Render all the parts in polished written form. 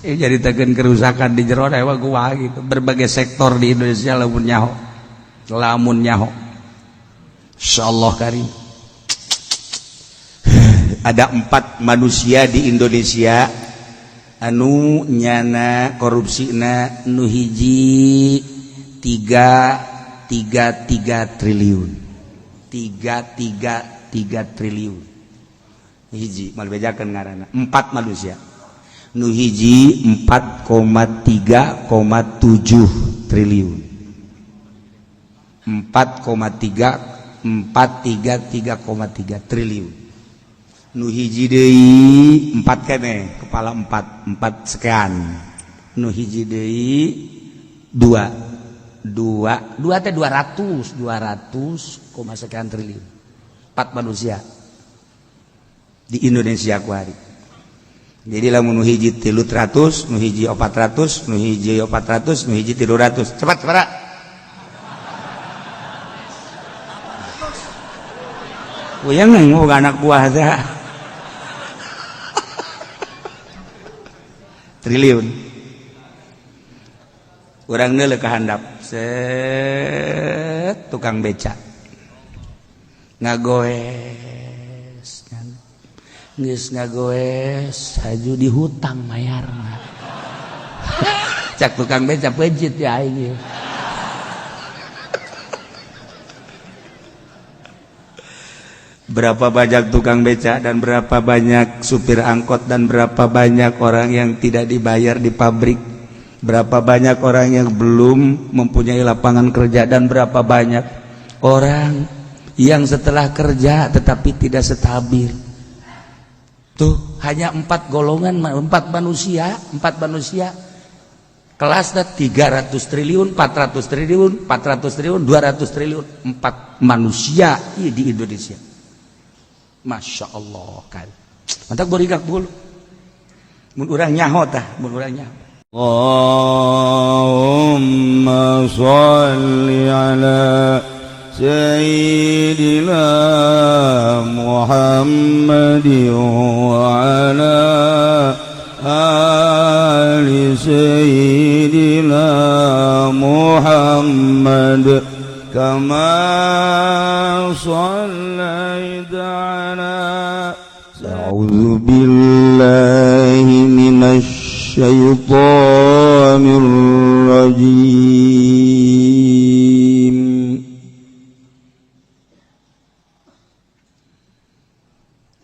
Jadi tekan kerusakan di jero dewa gua gitu. Berbagai sektor di Indonesia lamun nyaho. Lamun nyaho. Insyaallah karim. Ada 4 manusia di Indonesia anu nyana korupsina nu hiji 333 triliun. 333 triliun. Hiji mal bejakeun ngaranna. 4 manusia. Nu hiji 4,3,7 triliun. 4,3 433,3 triliun. Nu hiji deui 4 kene, kepala 4, 4 sekian. Nu hiji deui 2 2 2 teh 200 200 koma sekian triliun. 4 manusia di Indonesia kuari. Jadi lamun nu hiji 300, nu hiji 400, nu hiji 400, nu hiji 300. Cepat, cepat. Uyang nengok anak buah teh. Triliun. Urang neuleuh ka handap. Set tukang beca. Ngagoes. Geus ngagoes haju dihutang mayarna. Cak tukang beca pejit ya aing ieu. Berapa banyak tukang beca dan berapa banyak supir angkot dan berapa banyak orang yang tidak dibayar di pabrik, berapa banyak orang yang belum mempunyai lapangan kerja, dan berapa banyak orang yang setelah kerja tetapi tidak stabil. Tuh hanya 4 golongan, 4 manusia, 4 manusia kelasnya 300 triliun, 400 triliun, 400 triliun, 200 triliun, 4 manusia di Indonesia. Masya Allah kan. Mantap borigak bulu. Mun urang nyaho tah, mun urang nyaho. Allahumma shalli ala sayyidina Muhammadin wa ala ali sayyidina Muhammad kama shallaita ala. A'udzu billahi minasy syaithanir rajim.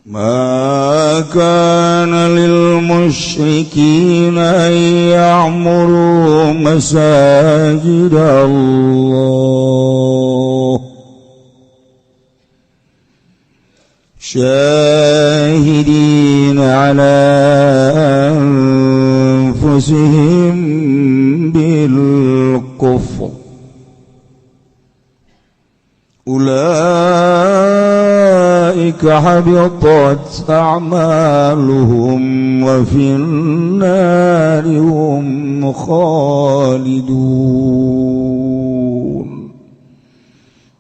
Ma kana lil musyrikina an ya'muru masajid Allah syahidin ala anfusihim bil kufr ulaika habitat a'maluhum wa fin nari hum khalidun.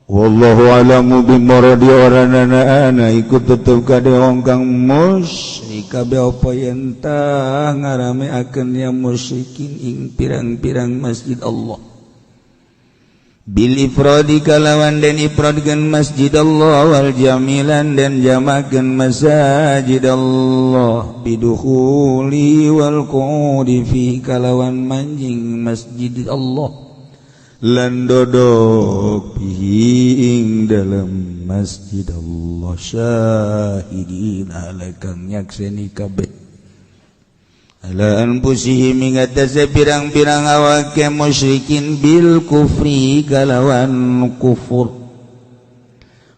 Wallahu alamu bimuradi oranana ana ikut tetep kade wong kang musyrik kabeh apa yen tah ngarameakeun ya musyrikin ing pirang-pirang masjid Allah bil ifradi kalawan den ifradkeun masjid Allah wal jamilan den jamakeun masajid Allah bidukhuli wal qu'udi fi kalawan manjing masjid Allah lan dodok bihi ing dalam masjid Allah syahidin ala kang nyakseni kabeh ala anfusihim ing atase pirang-pirang awake musyrikin bil kufri kalawan kufur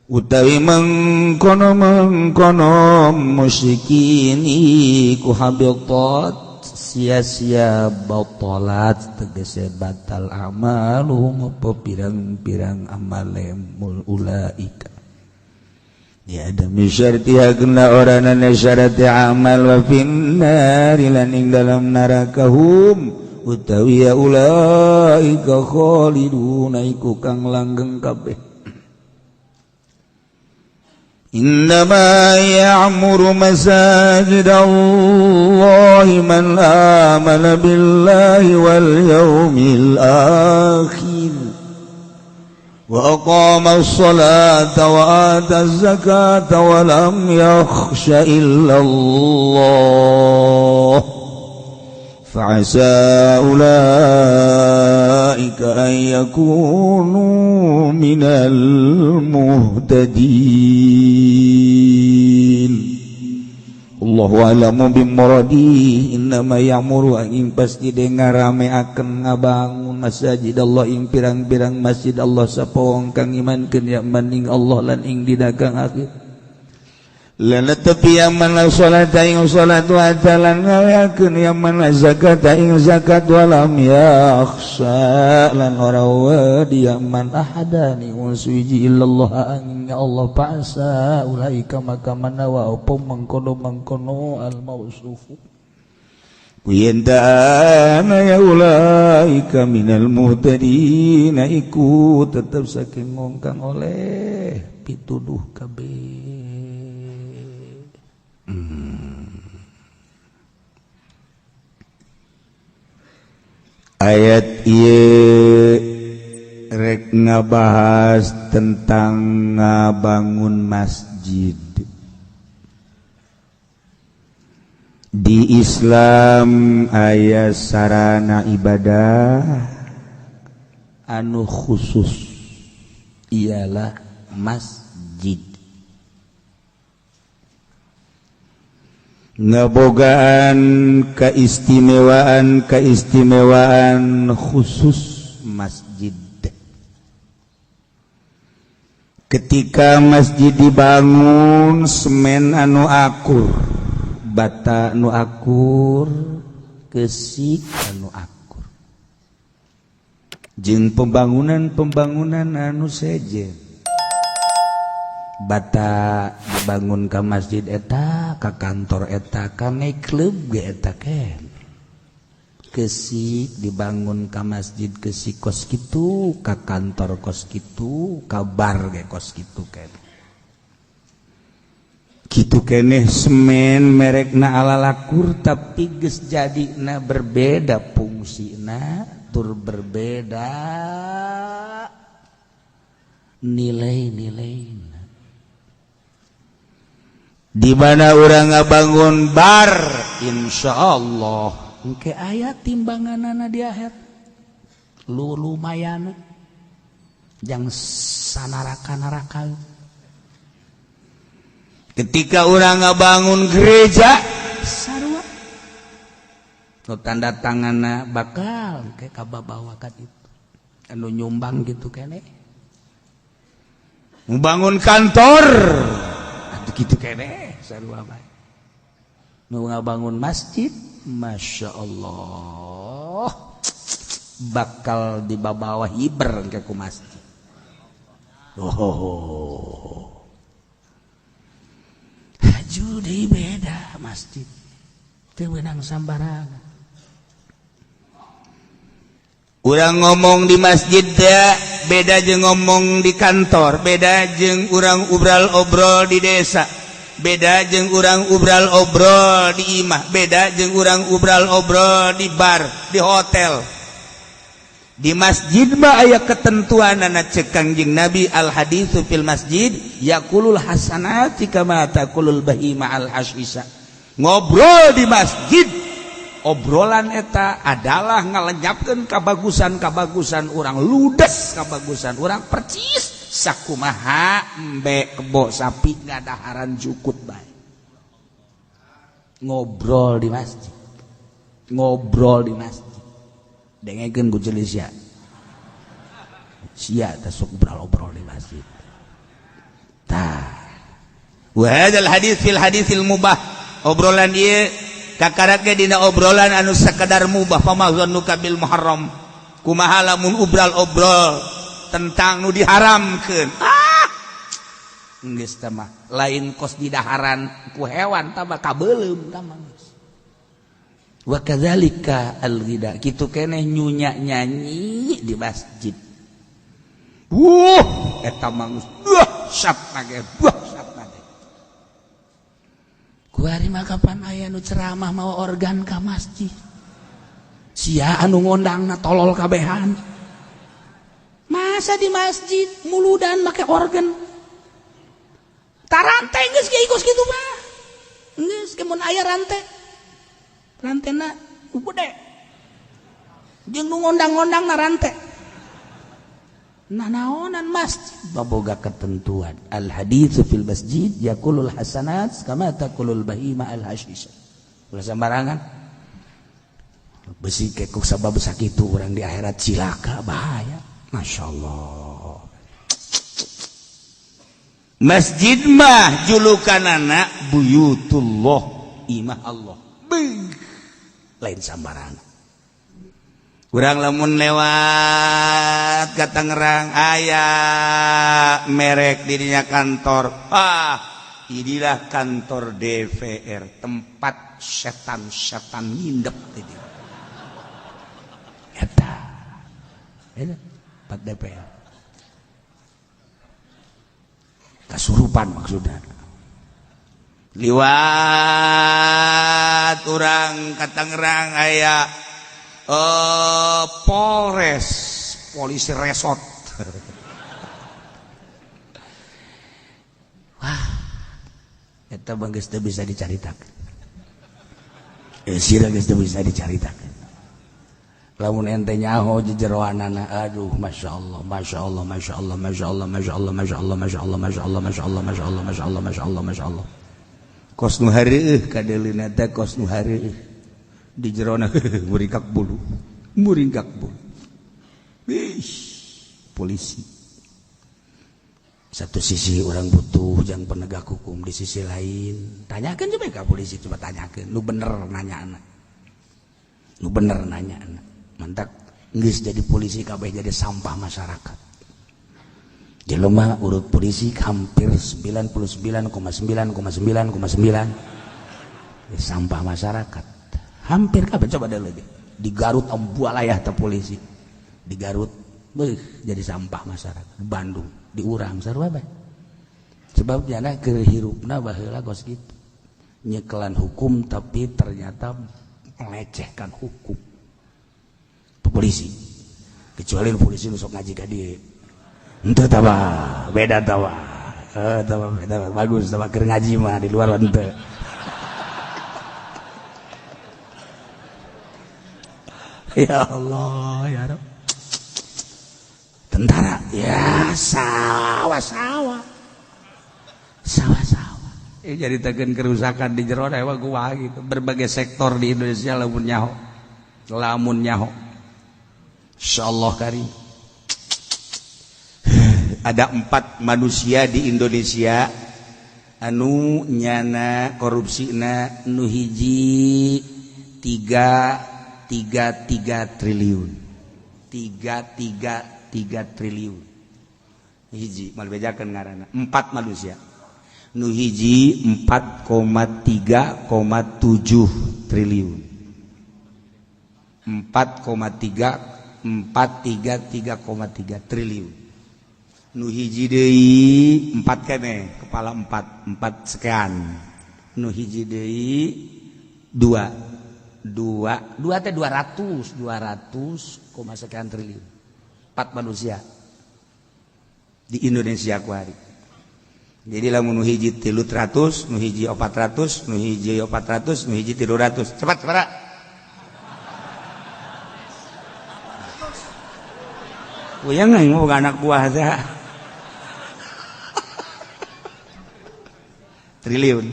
utawi mengkono-mengkono musyrikin iku habitat sia-sia batalat tegese batal amaluhum apa pirang-pirang amale ulaika ya ada misyartiha kena oranana syarat amal wa finnari lan ing dalam neraka hum utawi ya ulaika khaliduna iku kang langgeng kabeh. إنما يعمر مساجد الله من آمن بالله واليوم الآخر وأقام الصلاة وآتى الزكاة ولم يخش إلا الله فعسى أولئك أن يكونوا من المهتدين. Allahu a'lamu bimuradi. Innama ya'muru ing pasti ngarameakeun ngabangun masjid Allah ing pirang-pirang masjid Allah sapa wong kang imankeun ya man ing Allah lan ing dina kang akhir lan tepi yang mana salat ing salat wa lan ngayakeun yang mana zakat ing zakat walam yakhsha lan ora wedi man ahadan ing suwiji illallah ing Allah fa'asa ulaika maka manawa apa mangkono-mangkono al mausufu Kuyentana ya ulaika minal muhtadin iku tetep saking wong kang oleh pituduh kabeh. Ayat ieu rek ngabahas tentang ngabangun masjid. Di Islam aya sarana ibadah anu khusus ialah masjid. Ngebogaan keistimewaan-keistimewaan khusus masjid. Ketika masjid dibangun semen anu akur, bata anu akur, kesik anu akur, jeung pembangunan-pembangunan anu sejen. Bata dibangun ke masjid eta, ke kantor eta, ka klub ge eta ken. Kesik dibangun ke masjid kesik kos kitu, ka kantor kos kitu, ka bar ge kos kitu ken. Kitu keneh semen merekna ala lakur tapi geus jadina berbeda fungsina, tur berbeda nilai-nilai. Di mana urang ngabangun bar, insyaallah engke aya timbanganana di akhir. Lu lumayan jang sanaraka-naraka. Ketika urang ngabangun gereja sarua nu tanda tanganna bakal engke kababawa ka ditu. Anu nyumbang gitu keneh. Membangun kantor gitu kene sarua bae. Nu ngabangun masjid, masya Allah bakal dibawa hiber ke ku masjid. Oh, haju deui beda masjid teu meunang sambarangan. Urang ngomong di masjid teh beda jeung ngomong di kantor, beda jeung urang obral-obrol di desa, beda jeung urang obral-obrol di imah, beda jeung urang obral-obrol di bar, di hotel. Di masjid mah aya ketentuanana cek Kangjeng Nabi al haditsu fil masjid yaqulul hasanati kama taqulul bahima al hasisa. Ngobrol di masjid, obrolan eta adalah ngalenyapkeun kabagusan-kabagusan urang, ludes kabagusan urang percis sakumaha embe kebo sapi ngadaharan jukut bae. Ngobrol di masjid, ngobrol di masjid, dengekeun ku jelis sia sia teh sok obrol-obrol di masjid. Tah, wa hadzal hadits fil haditsil mubah, obrolan ieu kakarake dina obrolan anu sakadar mubah. Fama zannuka bil muharram, kumaha lamun obral-obrol tentang nu diharamkeun. Ah, geus tah mah lain kos didaharan ku hewan tah mah kabeuleum tah mah geus. Wa kadzalika al-ghida, kitu keneh nyunya nyanyi di masjid. Wuh, eta mah geus dahsyat mage, dahsyat mage. Kuari mah kapan aya nu ceramah mawa organ ka masjid. Sia anu ngondangna tolol kabehan. Masa di masjid muludan make organ. Tarante geus ge kos kitu mah. Geus ke mun aya rante. Rantena gede. Jeung nu ngondang-ngondangna rante. Nah naonan masjid baboga ketentuan al haditsu fil masjid yakulul hasanat kama takulul bahima al hashisha. Ulah sembarangan. Besi kekuk sabab sakitu urang di akhirat cilaka bahaya. Masya Allah. Masjid mah julukanana buyutullah, imah Allah. Beuh, lain sembarangan. Urang lamun lewat ke Tangerang aya merek dirinya kantor. Ah, inilah kantor DPR, tempat setan-setan ngindep di dieu. Eta. Eta tempat DPR. Kasurupan maksudnya. Liwat urang ke Tangerang aya Polres, polisi resort. Wah, eta bang geus teu bisa dicaritakeun. Sira geus teu bisa dicaritakeun. Lamun ente nyaho jejeroanana, aduh masyaallah, masyaallah, masyaallah, masyaallah, masyaallah, masyaallah, masyaallah, masyaallah, masyaallah, masyaallah, masyaallah, masyaallah, masyaallah. Kos nu hareueuh kadeuleuna teh kos nu hareueuh. Di jerona muringkak bulu, muringkak bulu. Ih, polisi. Satu sisi orang butuh jang penegak hukum, di sisi lain tanyakan coba ke polisi, coba tanyakan, lu bener nanya anak, lu bener nanya anak. Mantak geus jadi polisi kabeh jadi sampah masyarakat. Jelema urut polisi hampir 99,9,9,9 sampah masyarakat. Hampir kabeh coba ada lagi. Di Garut ambualayah teh polisi. Di Garut beuh jadi sampah masyarakat. Di Bandung, di urang sarua bae. Sebab jana keur hirupna baheula kos kitu. Nyekelan hukum tapi ternyata melecehkan hukum. Polisi. Kecuali polisi nu sok ngaji ka dieu. Henteu tah beda tah. Tah beda bagus tah keur ngaji mah di luar henteu. Ya Allah ya Rabb. Tentara ya sawah-sawah. Sawah-sawah. Jadi tekan kerusakan di jero dewa gua gitu. Berbagai sektor di Indonesia lamun nyaho. Lamun nyaho. Insyaallah karim. Ada 4 manusia di Indonesia anu nyana korupsina nu hiji 3,33 triliun. 3,33 triliun. Hiji mal bejakeun ngaranna. 4 manusia. Nu hiji 4,3,7 triliun. 4,3 433,3 triliun. Nu hiji deui 4 kene, kepala 4, 4 sekian. Nu hiji deui 2 2 2 teh 200 koma sekian triliun. 4 manusia di Indonesia ku hari. Jadi lamun nu hiji 300, nu hiji 400, nu hiji 400, nu hiji 300. Cepat cepat. Puyeng aing mah anak buah teh. Triliun.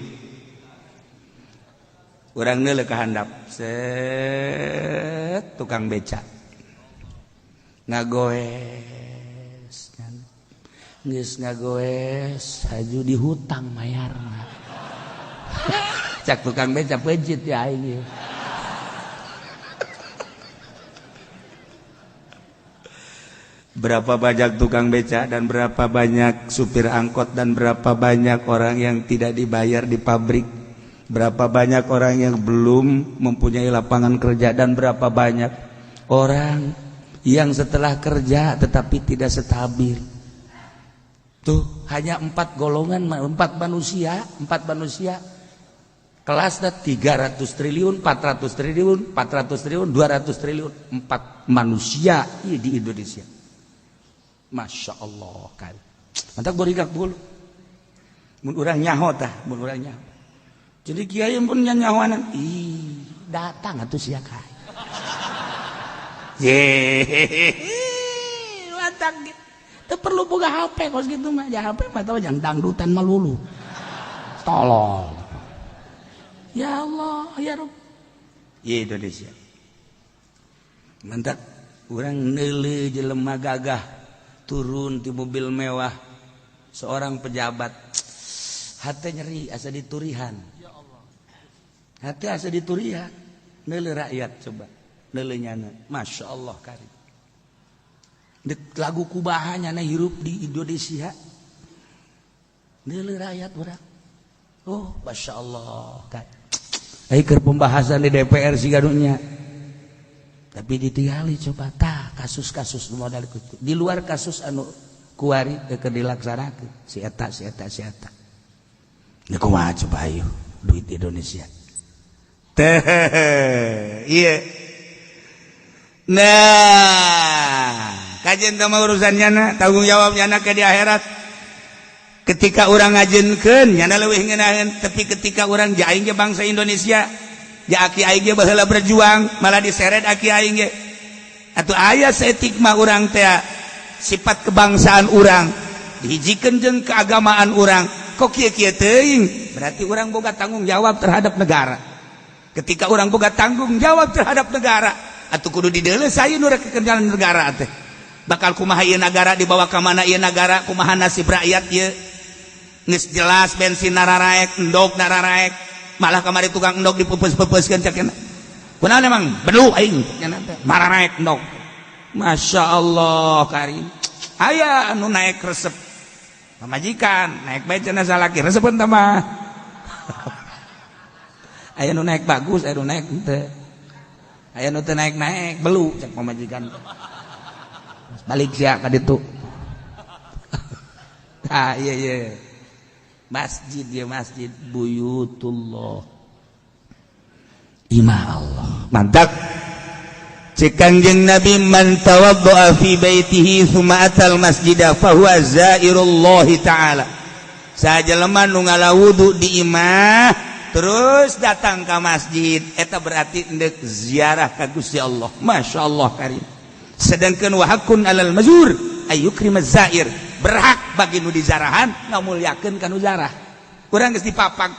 Urang neuleuh ka handap. Set tukang beca. Ngagoes. Geus ngagoes haju dihutang mayarna. Cak tukang beca peuncit ya aing. Berapa banyak tukang beca dan berapa banyak supir angkot dan berapa banyak orang yang tidak dibayar di pabrik, berapa banyak orang yang belum mempunyai lapangan kerja dan berapa banyak orang yang setelah kerja tetapi tidak stabil. Tuh hanya 4 golongan, 4 manusia Kelasnya 300 triliun, 400 triliun, 400 triliun, 200 triliun, empat manusia di Indonesia. Masya Allah kan. Mantap borigak bulu. Mun urang nyaho tah, mun urang nyaho. Jadi kiai pun nyahoanan, ih datang atuh sia kai. Ye, mantap gitu. Teu perlu boga HP kos gitu mah, ya HP mah tau jang dangdutan melulu. Tolol. Ya Allah, ya Rob. Ya Indonesia. Mantap, urang neuleuh jelema gagah turun di mobil mewah seorang pejabat. Hati nyeri asa diturihan. Hati asa diturihan. Neuleuh rakyat coba. Neuleuh nyana. Masya Allah karim. Dek lagu kubaha nyana hirup di Indonesia. Neuleuh rakyat urang. Oh, Masya Allah kan. Ayo pembahasan di DPR sih gadunya. Tapi ditinggali coba tah kasus-kasus modal itu. Di luar kasus anu kuari keur dilaksanakeun si eta si eta si eta. Ini kumaha coba ayo duit Indonesia. Teh iya. Nah, kajian sama urusannya na, tanggung jawabnya na ke di akhirat. Ketika orang ngajenkeun nyana leuwih ngeunaheun, tapi ketika orang aing ge bangsa Indonesia, ja aki aing ge baheula berjuang, malah diseret aki aing ge. Atuh aya saeutik mah urang teh sifat kebangsaan urang dihijikeun jeung keagamaan urang, kok kieu-kieu teuing, berarti urang boga tanggung jawab terhadap negara. Ketika urang boga tanggung jawab terhadap negara, atuh kudu dideuleu sayu nu rek kekerjaan negara teh. Bakal kumaha ieu nagara, dibawa ka mana ieu nagara, kumaha nasib rakyat ieu. Geus jelas bensin nararaek, endog nararaek, malah kamari tukang endog dipeupeus-peupeuskeun cek cenah. Kunaon emang belu aing cenah teh, mararaek endog. Masya Allah karim. Aya anu naik resep. Pamajikan naik bae cenah salaki resepeun teh mah. Aya nu naik bagus, aya nu naik henteu. Aya nu teu naik-naik belu cek pamajikan. Balik sia ka ditu. Ah iya iya. Masjid ya masjid buyutullah. Imah Allah. Mantap. Cek Kangjeng Nabi, man tawaddaa fi baitihi tsumma atal masjida fahuwa zairullahi ta'ala. Sajelema nu ngala wudu di imah terus datang ke masjid, eta berarti endek ziarah ka Gusti Allah. Masya Allah karim. Sedangkan wa haqqun alal mazur ayyukrima zair, berhak bagi nu dizarahan ngamulyakeun ka nu zarah. Urang geus dipapag.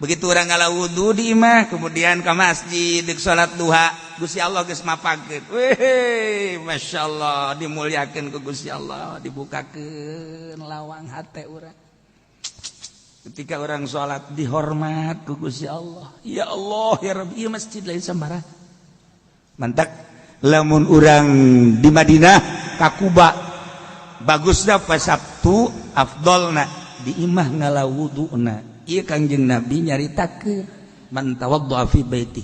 Begitu urang ngala wudu di imah kemudian ke masjid dek salat duha, Gusti Allah geus mapagkeun. Weh, Masya Allah, dimuliakeun ku Gusti Allah, dibukakeun lawang hate urang. Ketika orang sholat dihormat ku Gusti Allah. Ya Allah ya Rabbi, ieu masjid lain sambarang. Mantak lamun urang di Madinah ka Kuba, bagusna pas Sabtu afdolna di imah ngala wuduna. Ieu Kangjeng Nabi nyaritakeun man tawaddaa fi baiti.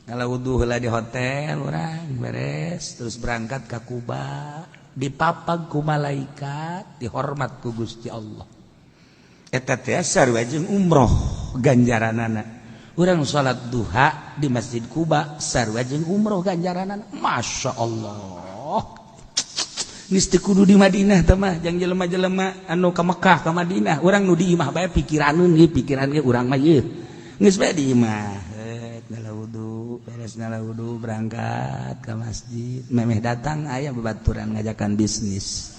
Ngala wudu heula di hotel urang beres terus berangkat ka Kuba, dipapag ku malaikat, dihormat ku Gusti Allah. Eta teh sarua jeung umroh ganjaranana. Urang salat duha di Masjid Kuba sarua jeung umroh ganjaranana. Masya Allah. Geus teu kudu di Madinah teh mah jang jelema-jelema anu ka Mekah ka Madinah, urang nu di imah bae pikiraneun ieu pikiran ge urang mah ieu. Geus bae di imah. Ngala wudu, beres ngala wudu berangkat ke masjid. Memeh datang aya babaturan ngajakan bisnis.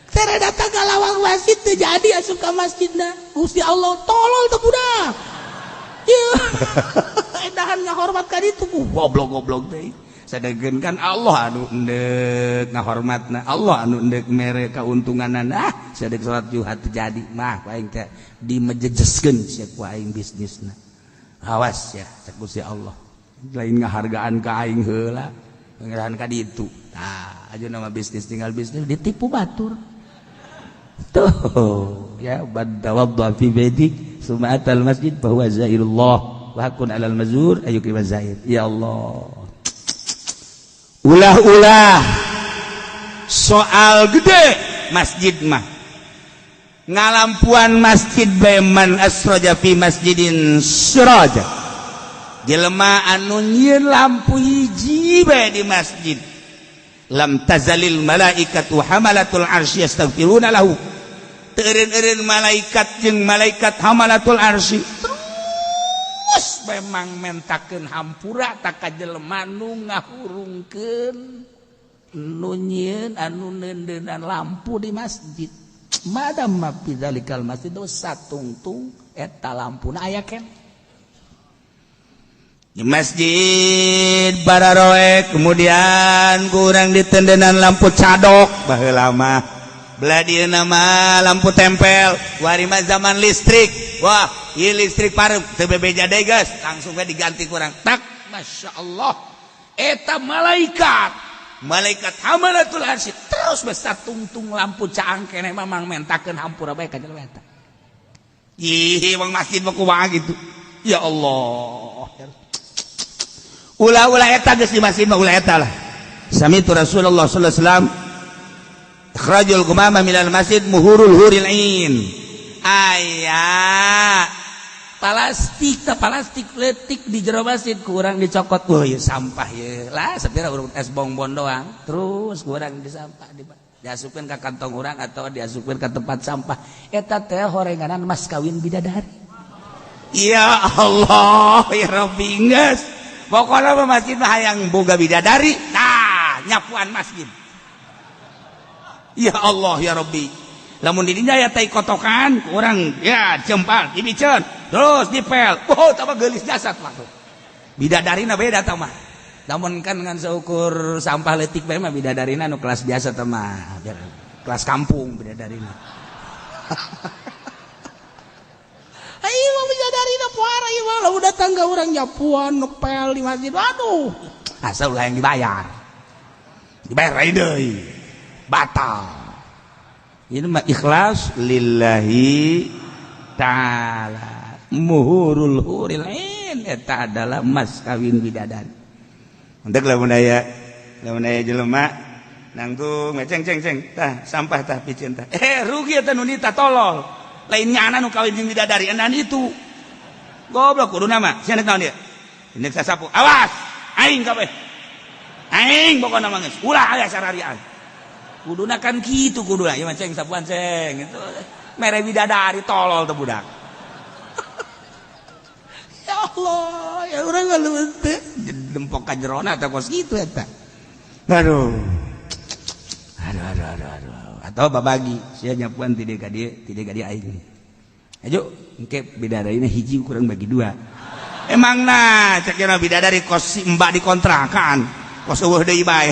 Tere datang ka lawang masjid teu jadi asup ka masjidna. Gusti Allah tolol teh budak. Ieu. Edahan ngahormat ka ditu, goblok-goblok teh. Sedangkan kan Allah anu endek ngahormatna, Allah anu endek mere kauntunganana. Ah, sadek salat juha teu jadi mah ku aing teh dimejejeskeun sia ku aing bisnisna. Awas ya cek Gusti Allah. Lain ngahargaan ka aing heula, ngarahan ka ditu. Tah, aja nama bisnis tinggal bisnis ditipu batur. Tuh, ya man tawadda fi baitik summa atal masjid fa huwa zairullah wa haqqun alal mazur ayyukrima zair. Ya Allah. Ulah-ulah soal gede masjid mah. Ngalampuan masjid bae, man asroja fi masjidin siraja, jelema anu nyieun lampu hiji bae di masjid, lam tazalil malaikatu hamalatul arsy yastaghfiruna lahu, teu eureun-eureun malaikat jeung malaikat hamalatul arsy terus memang mentakeun hampura ta ka jelema nu ngahurungkeun, nu nyieun, anu neundeunan lampu di masjid. Madam ma fi dzalikal masjid, satungtung eta lampuna aya keneh di masjid bararoek. Kemudian kurang ditendenan lampu cadok, baheula mah belah dieu nama lampu tempel, wari mah zaman listrik. Wah, ieu listrik pareup teu bebeja deui, geus langsung we diganti kurang tak. Masya Allah, eta malaikat malaikat hamalatul arsy terus besa tungtung lampu caang keneh mamang mentakeun hampura bae ka jelema eta. Ih, wong masjid mah kumaha gitu, ya Allah. Ulah-ulah eta geus di masjid mah, ulah eta lah. Samitu Rasulullah sallallahu alaihi wasallam, ikhrajul qumama minal masjid muhurul huril ain. Aya plastik ta, plastik letik di jero masjid, kurang dicokot. Oh ya, sampah ya lah, sepira urut es bongbon doang, terus kurang di sampah di diasupkeun ka kantong urang atau diasupkeun ka tempat sampah. Eta teh horenganan mas kawin bidadari. Ya Allah ya Rabbi, geus pokoknya mah masjid mah hayang boga bidadari, nah nyapuan masjid. Ya Allah ya Rabbi, lamun di dinya ya tai kotokan kurang ya jempal dibiceun terus dipel. Oh, tambah geulis jasad waktu bidadarina beda tah mah. Namun kan dengan seukur sampah letik bae mah bidadarina nu kelas biasa tah mah, biar kelas kampung bidadarina. Ayo mah bidadarina puara ieu mah, lamun datang ka urang nyapuan ngepel di masjid, waduh, asal ulah yang dibayar, dibayar deui batal. Ini mah ikhlas lillahi ta'ala, muhurul huril ain, eta adalah mas kawin bidadari. Untuk lamun aya jelema nangtung, "Ceng, ceng, ceng, tah sampah tah, piceun tah." Eh, rugi eta nu nita, tolol. Lain nyana nu kawin jeung bidadari enan itu goblok. Kudu nama sia naon dia ini sasapu, awas aing kabeh aing, pokona mah geus ulah aya sararian. Kuduna kan gitu, kuduna ya mah, "Ceng, sapuan, ceng." Itu mere bidadari, tolol tuh budak. Ya Allah ya, urang ngeluh teh dempok ka jerona teh kos kitu eta. Aduh aduh aduh aduh aduh. Atau babagi, sia nyapuan ti dieu ka dieu, ti dieu ka dieu aing. Ayo engke bidadarina hiji, kurang bagi dua. Emang nah cek bidadari kos si mbak di kontrakan kos eueuh deui bae.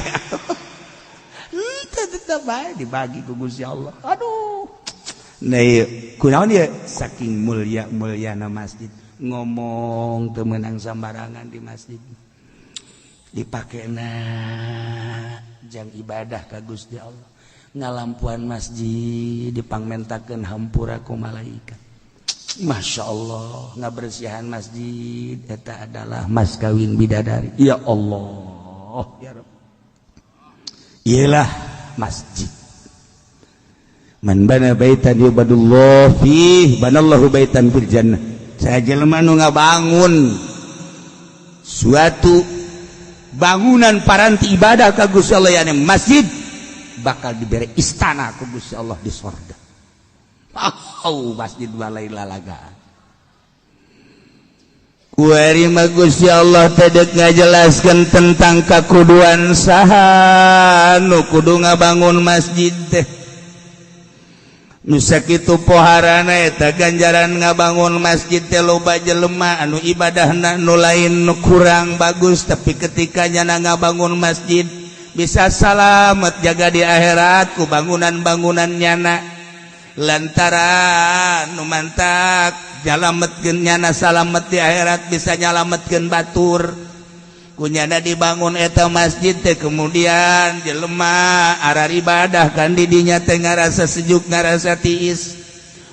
Henteu, tetep bae dibagi ku Gusti Allah. Aduh. Nah, ieu kunaon ieu saking mulia-muliana masjid, ngomong teu meunang sambarangan di masjid, dipakena jang ibadah ka Gusti Allah. Ngalampuan masjid dipangmentakeun hampura ku malaikat. Masya Allah, ngabersihan masjid eta adalah mas kawin bidadari. Ya Allah ya Rabb, iyalah masjid. Man bana baitan yubadullah fih banallahu baitan fil jannah. Saya jelema nu ngabangun suatu bangunan paranti ibadah ka Gusti Allah, yakni masjid, bakal diberi istana ku Gusti Allah di sorga. Oh, masjid balai lalaga. Kuari mah Gusti Allah teh deuk ngajelaskeun tentang kakuduan saha nu kudu ngabangun masjid teh. Nu sakitu poharana eta ganjaran ngabangun masjid teh, loba jelema anu ibadahna nu lain, nu kurang bagus, tapi ketika nyana ngabangun masjid bisa salamet jaga di akhirat ku bangunan-bangunan nyana, lantaran nu mantak nyalametkeun nyana salamet di akhirat, bisa nyalametkeun batur kunyana dibangun eta masjid teh. Kemudian jelema arar ibadah kan didinya teh ngarasa sejuk, ngarasa tiis.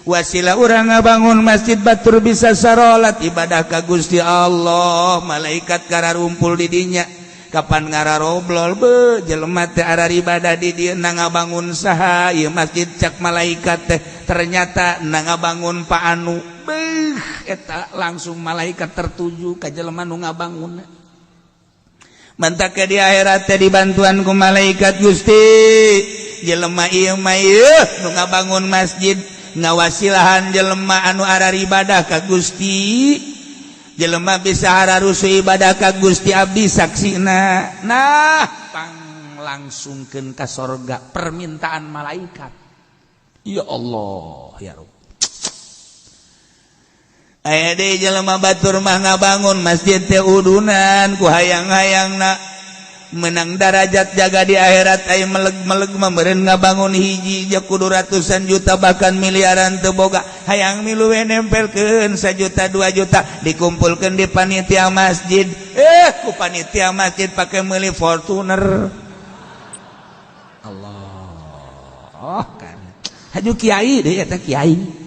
Wasilah urang ngabangun masjid, batur bisa sarolat ibadah ka Gusti Allah, malaikat kararumpul didinya. Kapan ngararoblol be jelema teh arah ibadah di dieu, na ngabangun saha ieu masjid? Cak malaikat teh, ternyata na ngabangun Pak Anu. Beuh, eta langsung malaikat tertuju ka jelema nu ngabangun. Mantak di akhirat teh dibantuan ku malaikat, "Gusti, jelema ieu mah, ieu nu ngabangun masjid, ngawasilahan jelema anu arah ibadah ka Gusti, jelema bisa rusuh ibadah ka Gusti, abdi saksina." Nah, pang langsungkeun ka sorga permintaan malaikat. Ya Allah, ya Rabb. Aya deui jelema batur mah ngabangun masjid teh udunan ku hayang-hayangna menang darajat jaga di akhirat. Aya meleg-meleg mah meureun ngabangun hiji ja kudu ratusan juta, bahkan miliaran. Teu boga, hayang milu we, nempelkeun 1 juta, 2 juta, dikumpulkeun di panitia masjid. Eh, ku panitia masjid pakai meuli Fortuner. Allah kan haju kiai deh eta, kiai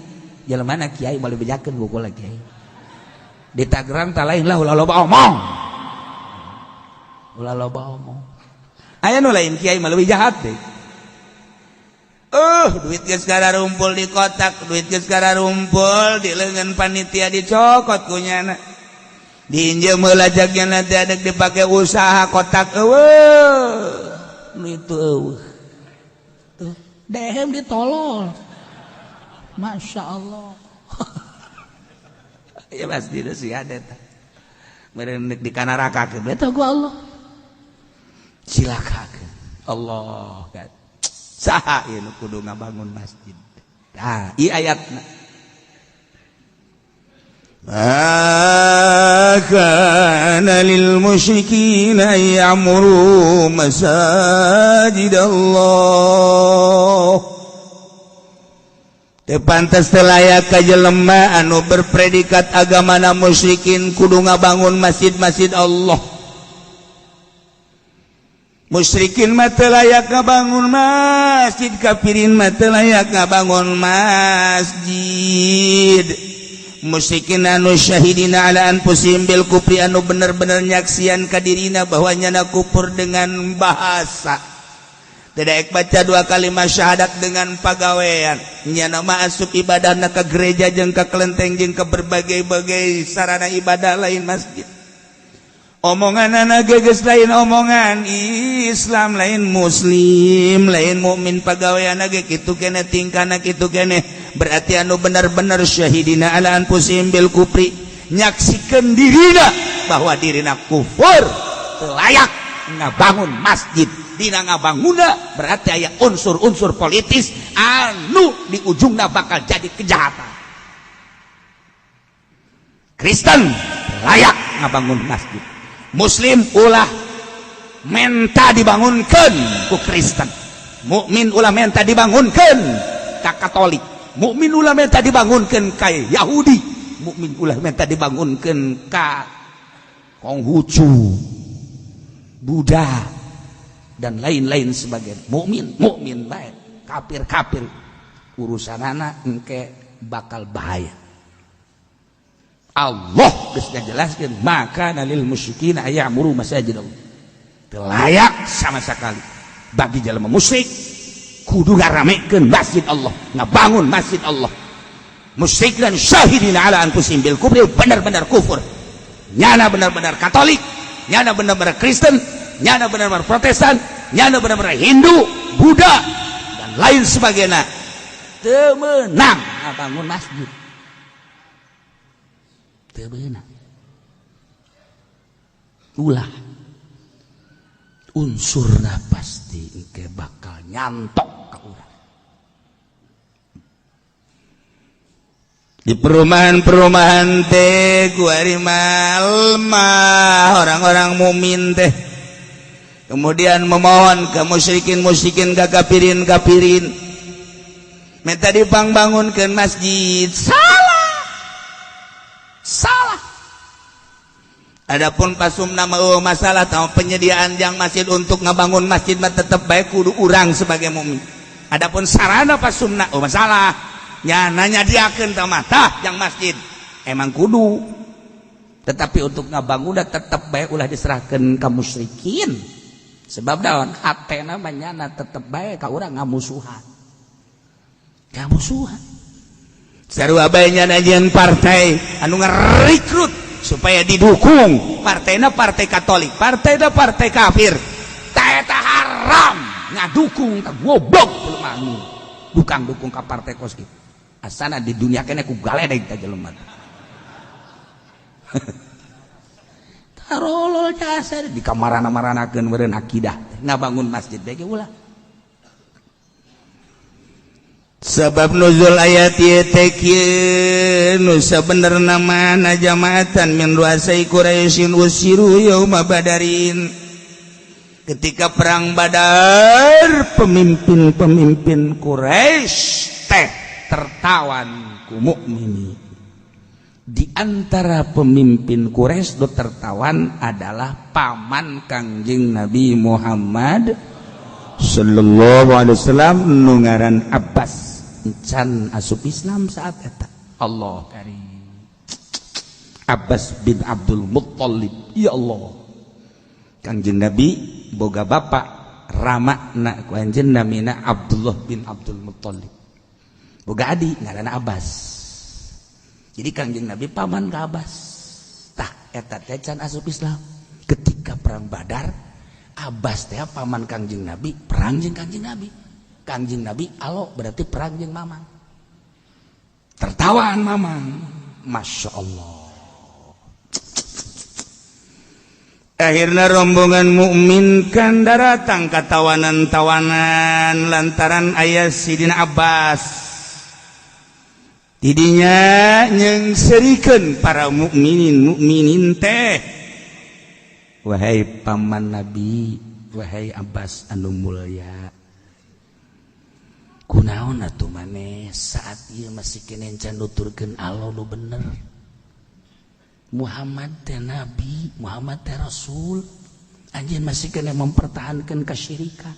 jelema mana, kiai boleh bejakeun buku lagi. Kiai di Tangerang tak lain lah, ulah loba omong, ulah loba omong. Aya nu lain kiai mah leuwih jahat deh. Duit geus rumpul di kotak, duit geus rumpul di lengan panitia, dicokot ku nyana, diinjem heula jagnya, nanti ada dipakai usaha, kotak eueuh nu itu eueuh. Tuh, dehem ditolol. Masya Allah. Ya pasti sih ada tah. Meureun di kanarakakeun Eta gua Allah. Silakakeun Allah kan. Saha ieu nu kudu ngabangun masjid? Tah, ieu ayatna. ما كان للمشركين أن يعمروا مساجد الله. Teu pantes, teu layak ka jelema anu berpredikat agamana musyrikin kudu ngabangun masjid-masjid Allah. Musyrikin mah teu layak ngabangun masjid, kafirin mah teu layak ngabangun masjid. Musyrikin anu syahidina ala anfusihim bil kufri, anu bener-bener nyaksian ka dirina bahwa nyana kufur dengan bahasa, tidak baca dua kalimat syahadat, dengan pagawean nyana mah asup ibadah ke gereja jeung ke kelenteng jeung ke berbagai-bagai sarana ibadah lain masjid. Omongan anak geus lain omongan Islam, lain muslim, lain mukmin, pagawean ge kitu kene, tingkana kitu kene, berarti anu benar-benar syahidina ala anfusihim bil kufri, nyaksikeun dirina bahwa dirina kufur, layak ngabangun masjid. Dina ngabanguna berarti aya unsur-unsur politis anu di ujungna bakal jadi kejahatan. Kristen layak ngabangun masjid, Muslim ulah menta dibangunkan ku Kristen, mukmin ulah menta dibangunkan ka Katolik, mukmin ulah menta dibangunkan ka Yahudi, mukmin ulah menta dibangunkan ka Konghucu, Buddha, dan lain-lain sebagai mukmin. Mukmin baik, kafir kafir, urusan anak engke bakal bahaya. Allah geus ngajelaskeun, ma kana lil musyrikin aya'muru masajid Allah. Teu layak sama sekali bagi jelema musyrik kudu ngaramekeun masjid Allah, ngabangun masjid Allah. Musyrik dan syahidina ala anfusihim bil kufri, benar-benar kufur nyana, benar-benar Katolik nyana, benar-benar Kristen nyana, benar-benar Protestan nyana, benar-benar Hindu, Buddha, dan lain sebagainya, teu meunang ngabangun masjid, teu meunang. Ulah, unsurna pasti engke bakal nyantok ka urang. Di perumahan-perumahan teh kuari mah orang-orang mukmin teh kemudian memohon ke musyrikin musyrikin, ke kafirin kafirin, minta dipangbangunkeun masjid. Salah, salah. Adapun pasum nama masalah tahu penyediaan yang masjid untuk ngabangun masjid mah tetep baik kudu urang sebagai mukmin. Adapun sarana pasumna, oh, masalah ya nanya diakeun tah mah tah yang masjid emang kudu. Tetapi untuk ngabangun tetep bae ulah diserahkeun ka musyrikin. Sebab daun hatena mah nyana tetep bae ka urang ngamusuhan. Ngamusuhan. Sarua bae nyana jeung partai anu ngarekrut supaya didukung. Partainya partai Katolik, partainya partai kafir. Ta eta haram ngadukung ka goblok anu dukang dukung ka partai kos kitu. Asana di dunia kene ku galedeg ta jelema. Tarolol jasad di kamarana-maranakeun meureun akidah ngabangun masjid bae ge ulah. Sebab nuzul ayat ieu teh kieu nu sabenerna mana jamaatan min ruasai Quraisyin usiru yauma badarin. Ketika perang Badar pemimpin-pemimpin Quraisy teh tertawan ku mukminin. Di antara pemimpin Quraisy do tertawan adalah paman Kangjeng Nabi Muhammad sallallahu alaihi wasallam nu ngaran Abbas. Can asup Islam saat eta. Allah karim. Abbas bin Abdul Muttalib. Ya Allah. Kangjeng Nabi boga bapak ramakna ku anjeun namina Abdullah bin Abdul Muttalib. Boga adi ngaranna Abbas. Jadi Kangjeng Nabi paman ka Abbas. Tah eta teh can asup Islam. Ketika perang Badar, Abbas teh paman Kangjeng Nabi, perang jeung Kangjeng Nabi. Kangjeng Nabi alo berarti perang jeung mamang. Tertawaan mamang. Masya Allah. Akhirnya rombongan mukmin kan daratang ka tawanan-tawanan lantaran aya Sidina Abbas. Tidinya nyengserikeun para mukminin mukminin teh. Wahai paman Nabi, wahai Abbas anu mulya. Kunaon atuh maneh saat ieu masih keneh can nuturkeun Allah nu bener. Muhammad teh nabi, Muhammad teh rasul. Anjeun masih keneh mempertahankan kesyirikan.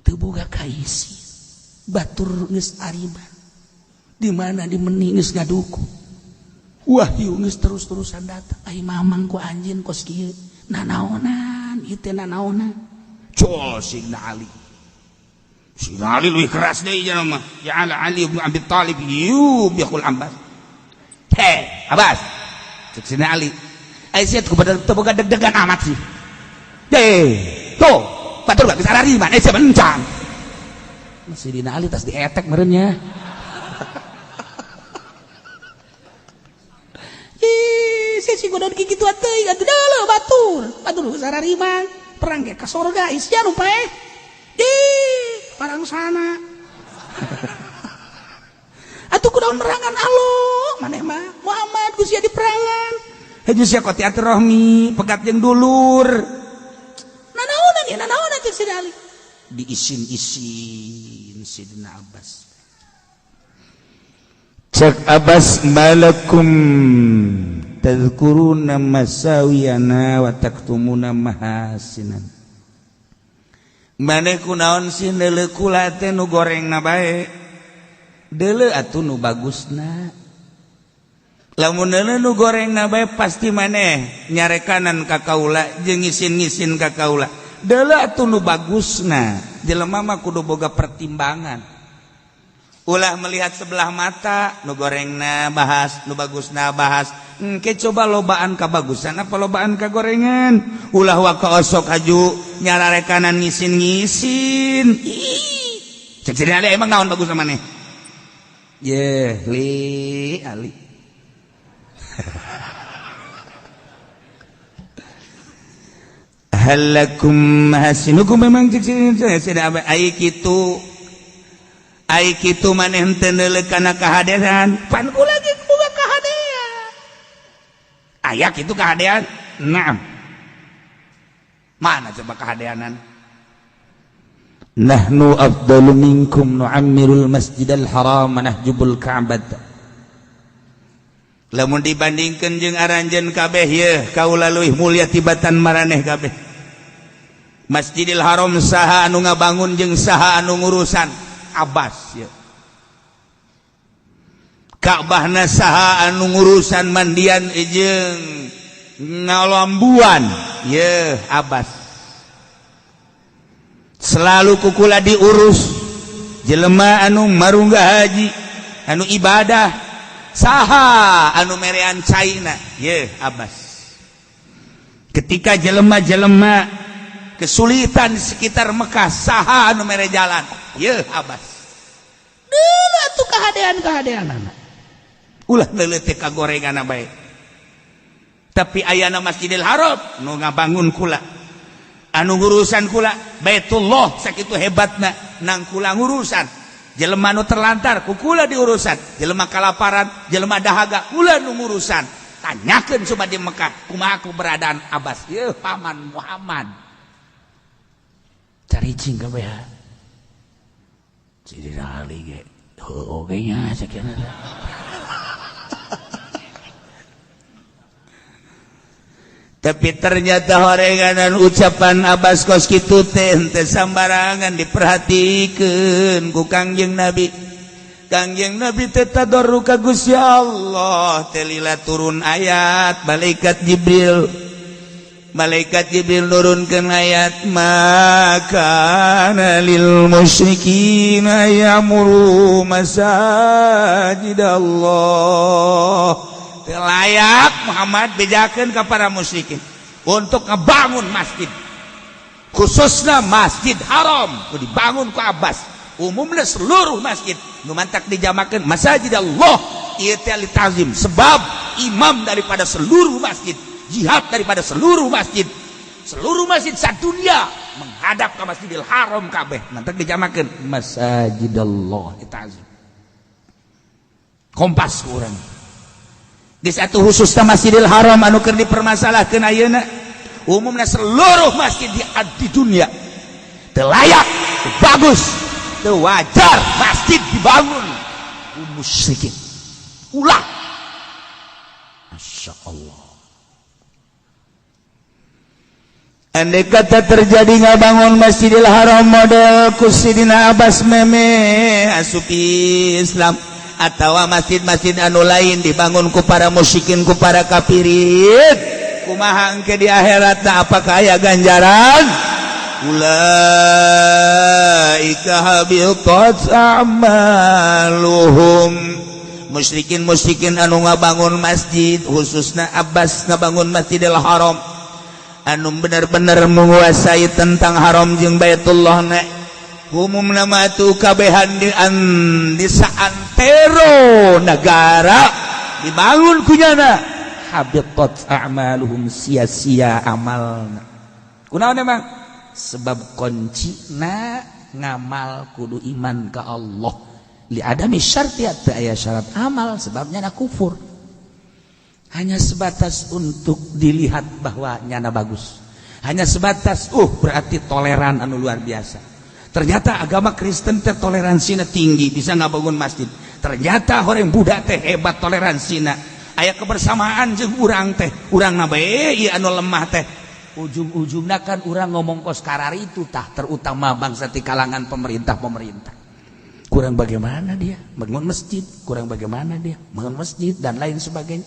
Teu boga kaisi. Batur geus ariban. Di mana dimeni geus ngaduku. Wahyu geus terus-terusan datang. Ai mamang ku anjeun kos kieu. Nanaonan, ieu teh nanaonan. Col Sidna Ali. Sidna Ali leuwih keras deui jalma mah. Ya Ali bin Abi Thalib yubihul Abbas. Hei, Abbas. Cek Sidna Ali. Ai sia teh kudu teu boga deg-degan amat sih. Deh, tuh, batur geus arariman, sia bencang. Sidna Ali tas dietek meureun nya. Si godon kikitu teuing atuh deuleu batur. Batur geus arariman, perang ge ka sorga isia nu paeh. Ih, parang sana. Atuh kunaon merangan Allah, maneh mah Muhammad ku sia diperangan. Haju sia qati'atur rahmi, pegat jeung dulur. Nanaonan ya nanaonan cek Sidna Ali. Diisin-isin Sidna Abbas. Cek Abbas malakum tadhkuruna masawiyana wa taktumuna mahasinan. Maneh kunaon sih neuleuh kula teh nu gorengna bae. Deuleu atuh nu bagusna. Lamun deuleu nu gorengna bae pasti maneh nyarekanan ka kaula jeung ngisin-ngisin ka kaula. Deuleu atuh nu bagusna. Jelema mah kudu boga pertimbangan. Ulah melihat sebelah mata, nu gorengna bahas, nu bagusna bahas. Engke coba lobaan kabagusan apa lobaan kagorengan. Ulah waka osok haju nyararekanan ngisin-ngisin. Ih, cek Sidna Ali emang naon bagus maneh? Yeh, li Ali. Halakum mahasinukum memang cek Sidna Ali kitu. Ai kitu maneh henteu neuleuh kana kahadean, pan kula ge boga kahadean. Aya kitu kahadean? Naam. Mana coba kahadeanan? Nahnu afdalu minkum nu'ammirul masjidal haram nahjubul ka'bah. Lamun dibandingkeun jeung aranjeun kabeh yeuh kaula leuwih mulia tibatan maraneh kabeh. Masjidil Haram saha anu ngabangun jeung saha anu ngurusan? Abbas ya. Ka'bahna saha anu ngurusan mandian jeung ngalambuan? Ye Abbas. Selalu kukula diurus jelema anu marungga haji, anu ibadah, saha anu merean caina? Ye Abbas. Ketika jelema-jelema kesulitan di sekitar Mekah, saha anu mere jalan? Ye Abbas. Dulu atuh kahadean-kahadean anak. Ulah leuletik ka gorengan bae. Tapi ayana Masjidil Haram nu ngabangun kula, anu ngurusan kula. Baitullah sakitu hebatna nang kula ngurusan. Jelema nu terlantar ku kula diurusan, jelema kalaparan, jelema dahaga, kula nu ngurusan. Tanyakeun coba di Mekah kumaha keberadaan Abbas. Yeuh, paman Muhammad. Caricing kabeh. Sidina Ali ge heueuh oge nya sakieu. Tapi ternyata horenganan ucapan Abbas kos kitu teh henteu sambarangan diperhatikeun ku Kangjeng Nabi. Kangjeng Nabi teh tadarru ka Gusti Allah teh lila turun ayat malaikat Jibril. Malaikat Jibril nurunkeun ayat maka lil musyrikin ya'muru masajid Allah. Layak Muhammad bejakeun ka para musyrikin untuk ngebangun masjid, khususnya Masjid Haram dibangun ku Abbas. Umumnya seluruh masjid nu mantak dijamakeun Masajid Allah ieu teh li ta'zim, sebab imam daripada seluruh masjid, jihad daripada seluruh masjid, seluruh masjid sadunia menghadap ke Masjidil Haram kabeh mantak dijamakeun Masajid Allah li ta'zim. Kompas ku urang. Di satu khususnya Masjidil Haram anu keur dipermasalahkeun ayeuna, umumnya seluruh masjid di dunia teu layak, teu bagus, teu wajar masjid dibangun ku musyrikin. Ulah. Masya Allah. Andai kata terjadi ngabangun Masjidil Haram model ku Sidina Abbas meme asup Islam, atau masjid-masjid anu lain dibangun ku para musyrikin, ku para kafirin, kumaha engke di akhirat? Apakah aya ganjaran? Ulaika habitat a'maluhum. Musyrikin-musyrikin anu ngabangun masjid, khususnya Abbas ngabangun Masjidil Haram anu bener-bener menguasai tentang haram jeung Baitullah na umum nama tu kabehan di saantero negara dibangun kunyana habitat a'maluhum, sia-sia amalna. Kunaon emang? Sebab kuncina ngamal kudu iman ka Allah. Li adami syarti, aya syarat amal, sebabnya na kufur. Hanya sebatas untuk dilihat bahwa nyana bagus. Hanya sebatas berarti toleran anu luar biasa. Ternyata agama Kristen teh toleransinya tinggi, bisa ngabangun masjid. Ternyata orang Buddha teh hebat toleransina. Aya kebersamaan jeung urang teh, urang na bae ieu anu lemah teh. Ujung-ujungna kan urang ngomong kos kararitu tah, terutama bangsa di kalangan pemerintah-pemerintah. Kurang bagaimana dia bangun masjid, kurang bagaimana dia bangun masjid dan lain sebagainya.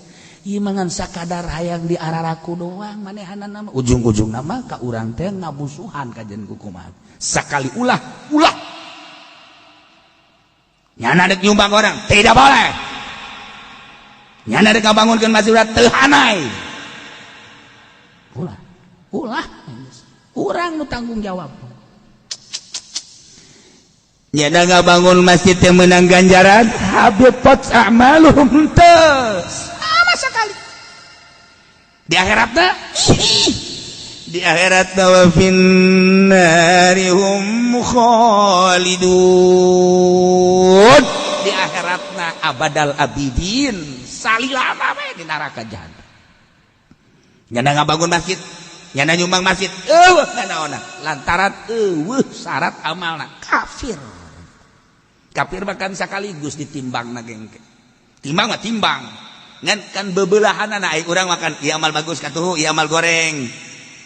Ieu mah ngan sakadar hayang di araraku doang manehanna mah. Ujung-ujungna mah ka urang teh ngamusuhan kajen kumaha. Sekali ulah, ulah. Nyana dek nyumbang orang, tidak boleh. Nyana dek ngabangunkeun masjid teu hanai. Ulah, ulah. Urang nu tanggung jawab. Nyana ngabangun masjid teh menang ganjaran, habitat a'maluhum teu. Sama sekali. Di akhiratna, di akhirat wa finnari hum khalidun. Di akhiratna abadal abidin, salilama we di neraka jahanam. Nyana ngabangun masjid, nyana nyumbang masjid, eueuh nanaonna lantaran eueuh syarat amalna kafir. Kafir bahkan sekaligus ditimbang na gengke. Timbang mah timbang. Ngan kan bebelahanana ai urang makan ieu amal bagus katuhu, ieu amal goreng.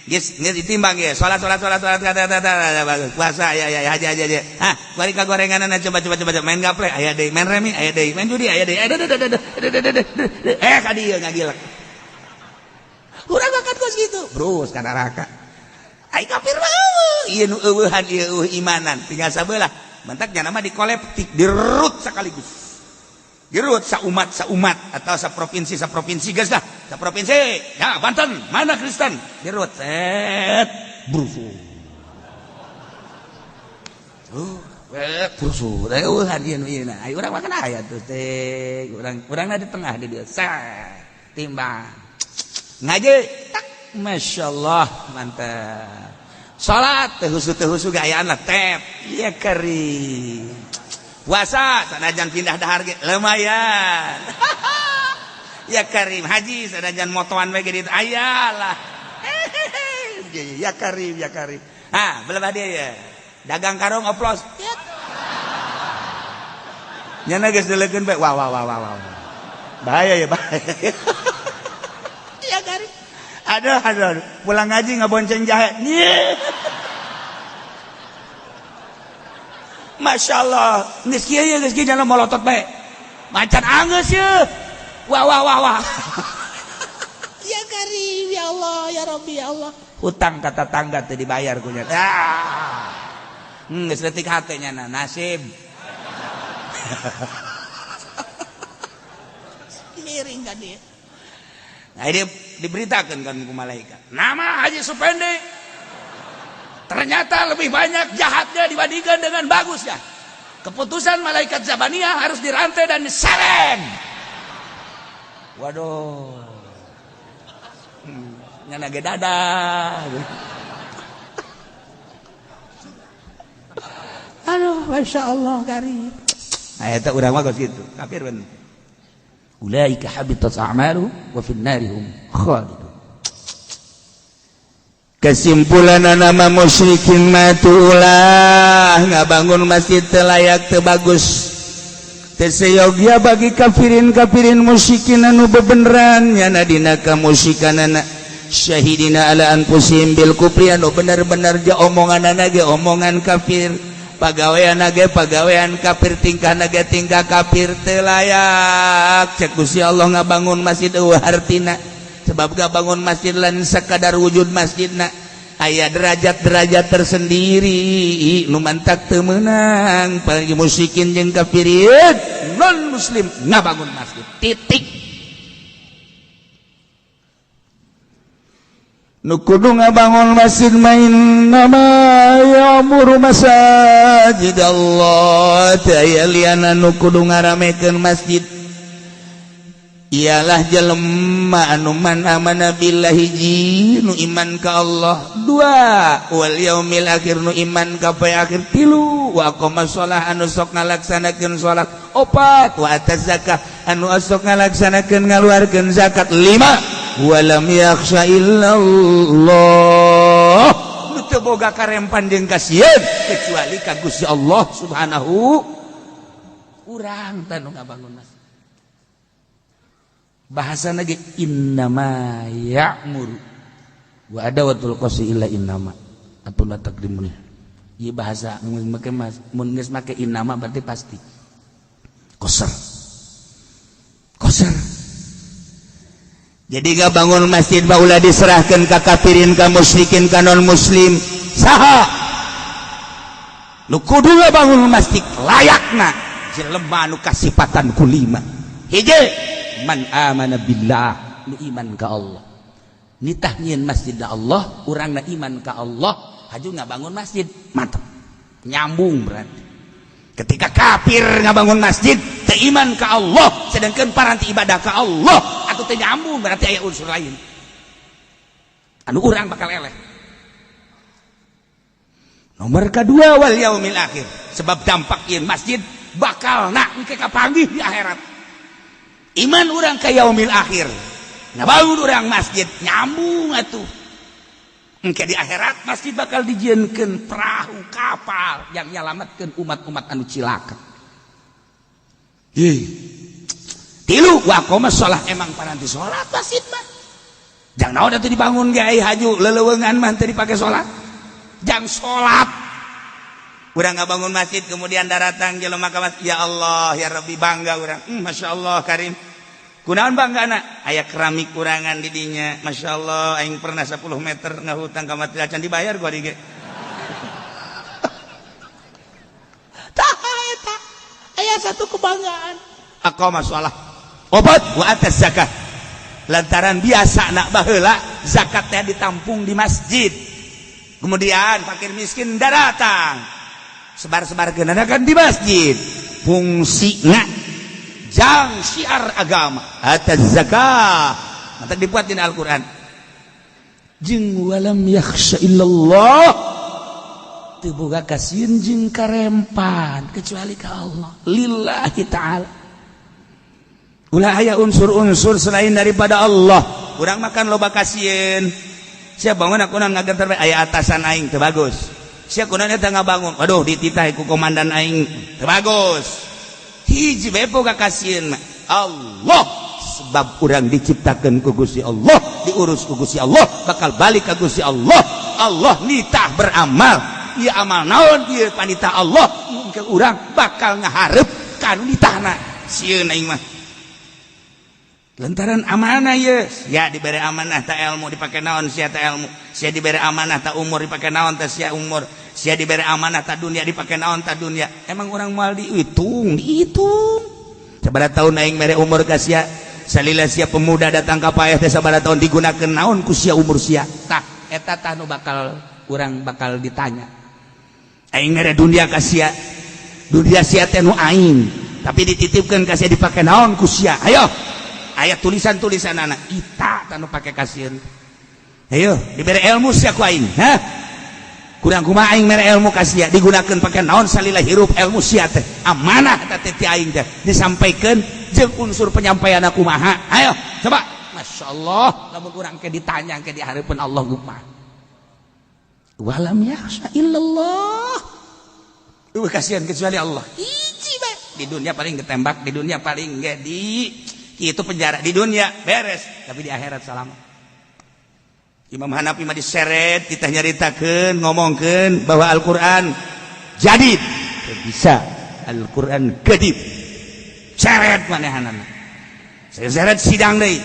Geus geus ditimbang ge. Salat salat salat salat kata bagus. Puasa ya ya haji haji haji. Hah, bari ka gorenganana coba coba coba main gaple aya deui, main remi aya deui, main judi aya deui. Eh ka dieu ngagilek. Urang bakat kos gitu. Brus ka neraka. Ai kafir mah ieu nu eueuhan ieu eueuh imanan. Tinggal sabelah. Mantak nya nama dikolektif, dirut sekaligus. Dirut saumat saumat atau saprovinsi saprovinsi geus lah. Saprovinsi ya Banten mana Kristen dirut set brusu. Brusu. Eueuhan ieu nu ieu. Ai urang mah kana aya tuh teh. Urang urangna di tengah di dieu. Set timbang. Ngaji tak masyaallah mantap. Salat teu husu gayaan lah tep. Iya kari. Puasa sanajan pindah dahar ge lumayan. Ya karim haji sanajan motoan we ge aya lah. Ya karim ya karim. Ah, belah dia ya. Dagang karung oplos. Nyana geus deulekeun bae. Wah wah wah wah wah. Bahaya ya bahaya. Ya karim. Aduh, aduh, aduh. Pulang ngaji ngabonceng jahe. Nye. Masya Allah. Geus kieu ye, geus kieu jalan molotot bae. Macan anggeus ye. Wah wah wah wah. Ya karim ya Allah ya Rabbi ya Allah. Hutang kata tangga teu dibayar ku nya. Ah. Geus leutik hate nya nasib. Miring ka dia. Nah, dia diberitakan kan ku malaikat. Nama Haji Supendi ternyata lebih banyak jahatnya dibandingkan dengan bagusnya. Keputusan malaikat Zabaniyah harus dirantai dan disereng. Waduh. Nyana ge dadah. Aduh, Masya Allah karim. Nah, eta urang mah geus kitu. Kafir bener. Ulaika habitat a'maluhum wa fin narihum khalidun. Kesimpulan nama musyrikin matulah ngabangun masjid teu layak teu bagus. Teu seyogia bagi kafirin-kafirin musyrikin anu bebeneran nyana dina kamusyrikanana syahidina ala anfusihim bil kufri anu bener-bener ja omonganana ge omongan kafir. Pagawean ge pagawean kafir, tingkah ge tingkah kafir teu layak. Cek Gusti Allah ngabangun masjid eueuh hartina. Sebab ngabangun masjid lain sakadar wujud masjidna, aya derajat-derajat tersendiri nu mantak teu meunang bagi musyrikin jeung kafirin non muslim ngabangun masjid. Titik. Nu kudu ngabangun masjid main nama ya'muru masajid Allah teu aya liana nu kudu ngaramekeun masjid ialah jelema anu man amana billahi ji nu iman ka Allah, dua wal yaumil akhir nu iman ka poe akhir, tilu wa aqama shalah anu sok ngalaksanakeun salat, opat wa ataz zakah anu sok ngalaksanakeun ngaluarkeun zakat, lima walam yakhsha illallah nu teu boga karempan jeung kasieun kecuali ka Gusti Allah Subhanahu. Urang teh nu ngabangun masjid. Bahasa lagi innama ya'muru wa adawatul qasi illa innama atau la taqdimun. Ieu bahasa mun make mun geus make innama berarti pasti. Qasar. Qasar. Jadi gak bangun masjid mah ulah diserahkan ka kafirin, ka musyrikin, ka non muslim. Saha nu kudu ngabangun masjid layakna jelema nu kasipatan ku lima. Hiji, man amana billah, nu iman ka Allah. Nitah nyieun masjid Allah, urangna iman ka Allah, haju ngabangun masjid, mantap. Nyambung berarti. Ketika kafir ngabangun masjid teu iman ka Allah, sedangkan paranti ibadah ka Allah, atau teu nyambung berarti aya unsur lain. Anu urang bakal eleh. Nomor kedua wal yaumil akhir. Sebab dampak ieu masjid bakal nak engke kapanggih di akhirat. Iman urang ka yaumil akhir. Ngabangun urang masjid nyambung atuh. Engke di akhirat masjid bakal dijieunkeun perahu kapal yang nyalametkeun umat-umat anu cilaka. Ih. Tilu wa aqama shalah emang paranti salat masjid mah. Jang naon atuh dibangun ge ai haju leleuweungan mah teu dipake salat. Jang salat. Urang ngabangun masjid kemudian daratang jelema ka masjid, ya Allah ya Rabbi bangga urang. Masya Allah Karim. Kunaon bangga na? Aya keramik kurangan di dinya. Masya Allah aing pernah 10 meter ngahutang ka masjid acan dibayar gua di ge. Tah eta aya satu kebanggaan. Aqama shalah. Obat wa atas zakat. Lantaran biasa nak baheula zakatnya ditampung di masjid. Kemudian fakir miskin datang. Sebar-sebar kan di masjid. Fungsina jang syiar agama atas zakat. Maka dibuat di Al-Qur'an. Jeung walam yakhsha illallah. Teu boga kasieun jeung karempan kecuali ka Allah. Lillahi ta'ala. Ulah aya unsur-unsur selain daripada Allah. Urang makan loba kasieun. Sia bangun aku ngagentar aya atasan aing teu bagus. Sia kunaon eta ngabangun. Waduh dititah ku komandan aing teu bagus. Hiji bae boga kasieun mah. Allah sebab urang diciptakeun ku Gusti Allah, diurus ku Gusti Allah, bakal balik ka Gusti Allah. Allah nitah beramal. Ieu amal naon ieu panitah Allah, mungkin urang bakal ngahareup ka nu nitahna. Sieun aing mah. Lantaran amanah ye, sia diberi amanah ta ilmu dipake naon sia ta ilmu, sia diberi amanah ta umur dipake naon ta sia umur, sia diberi amanah ta dunia dipake naon ta dunia. Emang urang moal dihitung, dihitung. Sabaraha tahun aing mere umur ka sia, salila sia pemuda datang ka paeh teh sabaraha tahun digunakeun naon ku sia umur sia. Tah eta tah nu bakal urang bakal ditanya. Aing mere dunia ka sia, dunia sia teh nu aing, tapi dititipkeun ka sia dipake naon ku sia. Ayo. Ayat tulisan-tulisan anak ita tanu pake kasieun. Ayo diberi ilmu sia ku aing. Hah? Kurang kumaha aing mere ilmu ka sia digunakeun pake naon salila hirup ilmu sia teh. Amanah eta teh ti aing teh disampaikeun jeung unsur penyampaian kumaha. Ayo coba. Masya Allah lamun urang ke ditanya ke di hareupeun Allah kumaha. Walam yakhsha illallah. Eueuh kasihan kecuali Allah. Hiji bae. Di dunia paling ditembak, di dunia paling ge di itu penjara di dunia beres, tapi di akhirat selamat. Imam Hanafi mah diseret, kita nyaritakeun, ngomongkeun bahwa Al-Qur'an jadid. Bisa Al-Qur'an gadib. Seret manehanana. Saya seret sidang deui.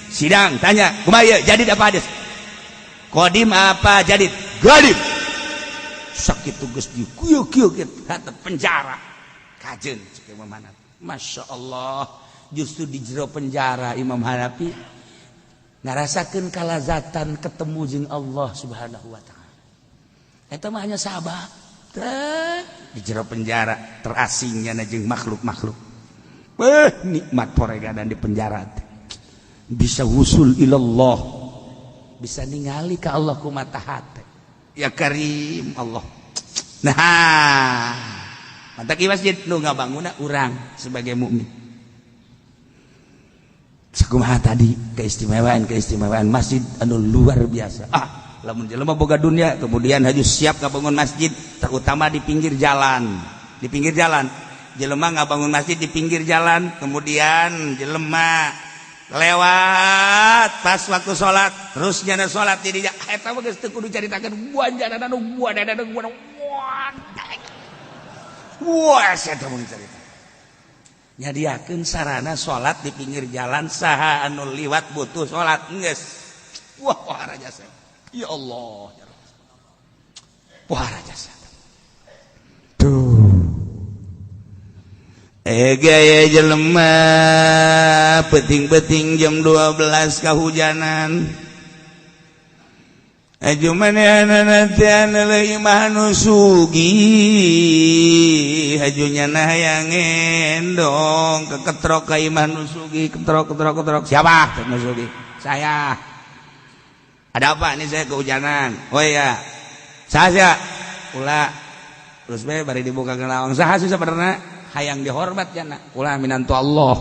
Sidang tanya, kumaha ieu jadid apa hadis? Qadim apa jadid? Gadib. Sakitu geus dikieu-kieu kieu penjara. Kajeun cek Imam Hanafi. Masya Allah. Justru di jero penjara Imam Hanafi ngarasakeun kalazatan ketemu jeung Allah Subhanahu wa taala. Eta mah hanya sahabat. Di jero penjara terasingnya jeung makhluk-makhluk. Beuh nikmat poregadan di penjara teh. Bisa wusul ilallah. Bisa ningali ka Allah ku mata hate. Ya Karim Allah. Nah, mantak ieu masjid nu ngabangunna urang sebagai mukmin. Sakumaha tadi keistimewaan-keistimewaan masjid anu luar biasa. Ah, lamun jelema boga dunia kemudian haju siap ngabangun masjid terutama di pinggir jalan. Di pinggir jalan. Jelema ngabangun masjid di pinggir jalan, kemudian jelema lewat pas waktu salat, terus nyana salat di dinya eta mah geus teu kudu caritakeun buanjana anu buanjana anu wah eta mah carita. Nyadiakeun sarana salat di pinggir jalan saha anu liwat butuh salat geus. Wah wah jasa. Ya Allah ya Rabb. Wah jasa. Tuh. Gaya jelema peting-peting jam 12 kahujanan. Aju manehna teh imah nu sugih hajunya nah hayang ngendong keketrok ka imah nu sugih ketrok ketrok ketrok. Siapa nu sugih? Saya. Ada apa ini saya kehujanan? Oh iya. Saha ulah terus bae bari dibuka lawang. Saha sih sebenarnya hayang dihormat jana ulah minantu Allah.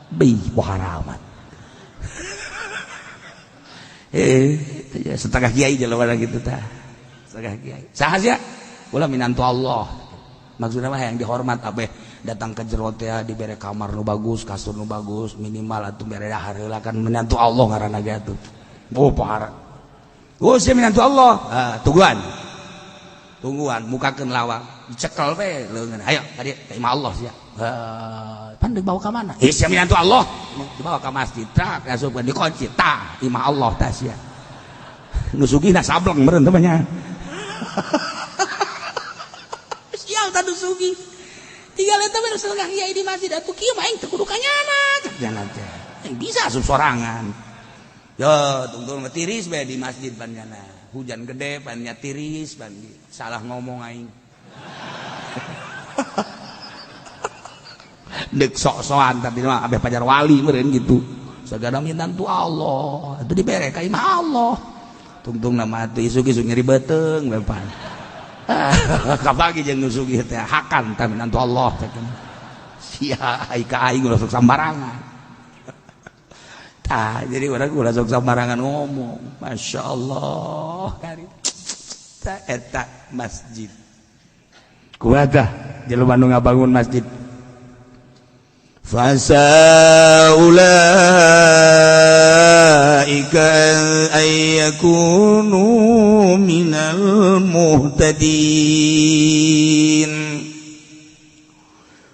Bih haramat. Setengah kiai jelema gitu tah. Setengah kiai. Saha sia? Ulah minantu Allah. Maksudna mah hayang dihormat abeh datang ke jero teh dibere kamar nu bagus, kasur nu bagus, minimal atuh bere dahar heula kan minantu Allah ngaranna ge atuh. Oh parah. Oh sia minantu Allah. Ah, tungguan. Tungguan mukakeun lawang, dicekel we leungeun. Ayo ka dieu ka imah Allah sia. Pan dibawa ka mana? Eh sia minantu Allah. Dibawa ka masjid, tah asupkeun dikunci, tah imah Allah tah sia. Nu sugihna sableng meureun teh nya. Sial tah nu sugih. Tinggal eta we setengah kiai di masjid atuh kieu mah aing teu kudu ka nyana. Jangan teh. Bisa asup sorangan. Yo tungtung tiris bae di masjid pan nyana. Hujan gede pan nya tiris pan salah ngomong aing. Deuk sok-sokan tadi mah abeh pajar wali meureun gitu. Sagala minantu Allah, atuh dibere ka imah Allah. Tungtung nama atuh isuk-isuk nyeri beuteung we pan. Kabagi jeung nu sugih teh hakan tah minantu Allah teh. Sia ai ka aing ulah sok sambarangan. Tah jadi urang ulah sok sambarangan ngomong. Masya Allah kari. Tah eta masjid. Kumaha tah jelema nu ngabangun masjid. Fasa ulaika ayyakunu minal muhtadin.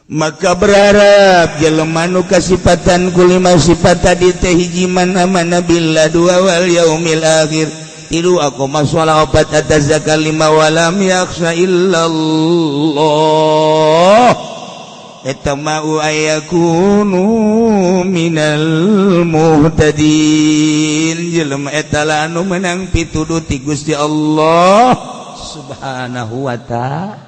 Maka berharap jelema nu kasipatan ku lima sifat tadi teh hiji mana-mana billah dua wal yaumil akhir tilu aqama shalah opat atas zakat lima walam yakhsha illallah eta ma'u ayakunu minal muhtadin. Jelema eta lah anu menang pituduh ti Gusti Allah Subhanahu wa ta'ala.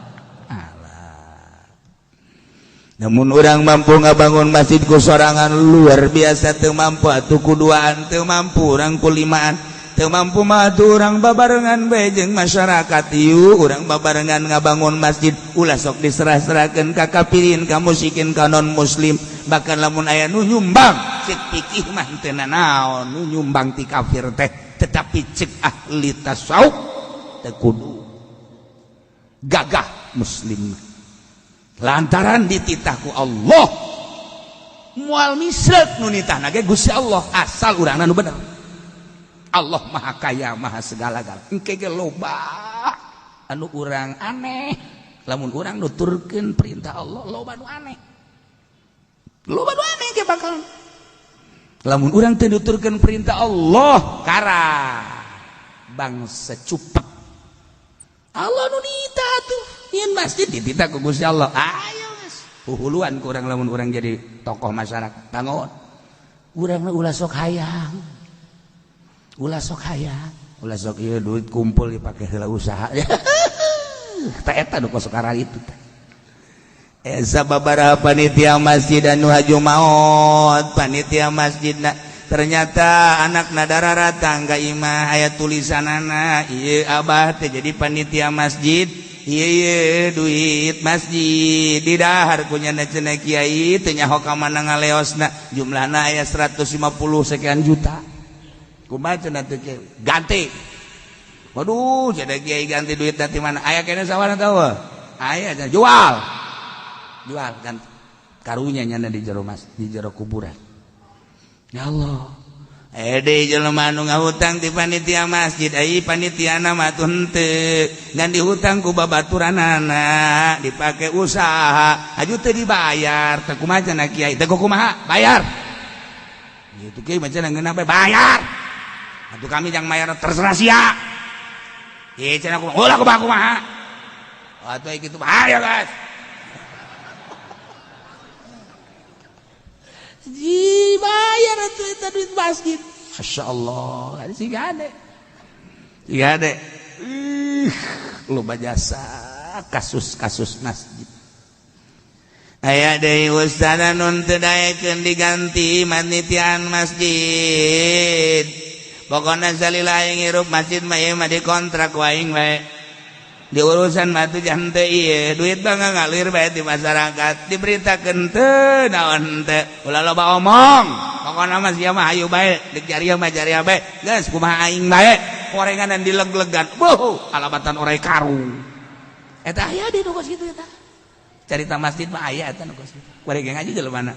Namun orang mampu ngabangun masjid ku sorangan luar biasa teu mampu atuh ku duaan teu mampu urang ku limaan teu mampu mah atuh urang babarengan bae jeung masyarakat ieu urang babarengan ngabangun masjid ulah sok diserah-serahkeun ka kafirin ka musyrikin ka non muslim bahkan lamun aya nu nyumbang cek pikih mah teu nanaon nu nyumbang ti kafir teh tetapi cek ahli tasawuf teu kudu gagah muslim lantaran dititahku Allah moal misrek nu nitahna ge Gusti Allah asal urangna nu bener. Allah maha kaya maha segala-gala engke ge loba anu urang aneh lamun urang nuturkeun perintah Allah loba nu aneh loba nu aneh ge bakal lamun urang teu nuturkeun perintah Allah kara bangsa cupek Allah nu nitah tuh nyeun masjid dititah ku Gusti Allah ayo geus huhuluan ku urang lamun urang jadi tokoh masyarakat bangun urang ulah sok hayang ulah sok hayang ulah sok ieu duit kumpul dipake heula usaha tah eta nu kosokara itu teh eta sababaraha panitia masjid anu haju maot panitia masjidna ternyata anak nadara ratang ka imah aya tulisanana ieu abah teh jadi panitia masjid ieu duit masjid didahar ku nyana cenah kiai teu nyaho ka mana ngaleosna jumlahna aya 150 sekian juta kumaha cenah teh ganti waduh cenah kiai ganti duit ti mana aya keneh sawarna tahu aya jual jual ganti karunya nyana di jero mas di jero kuburan ya Allah Ede jelema nu ngahutang ti panitia masjid ai panitiana mah tuh henteu ngan dihutang ku babaturanana dipake usaha aju teu dibayar teu kumaha cenah kiai teu kumaha bayar gitu kiai mah cenah ngeunah bae bayar atuh kami jang mayar terserah sia ieu cenah kumaha ulah kumaha kumaha atuh kitu bahaya guys dibayar atuh eta duit masjid. Masya Allah, siga ade. Siga ade. Ih, loba jasa kasus-kasus masjid. Aya deui ustaz anu teu daekeun diganti manitiaan masjid. Pokona salila aing hirup masjid mah ieu mah dikontrak ku aing bae. Di urusan mah tuh jangan teu ieu, duit mah ngalir bae di masyarakat, diberitakeun teu naon teu, ulah loba omong. Pokona mah sia mah hayu bae, deuk jariah mah jariah bae. Geus kumaha aing bae, horenganan dileg-legan. Beuh, alabatan orai karung. Eta aya di nu kos kitu eta. Carita masjid mah aya eta nu kos kitu. Kuari ge ngaji jelema mana.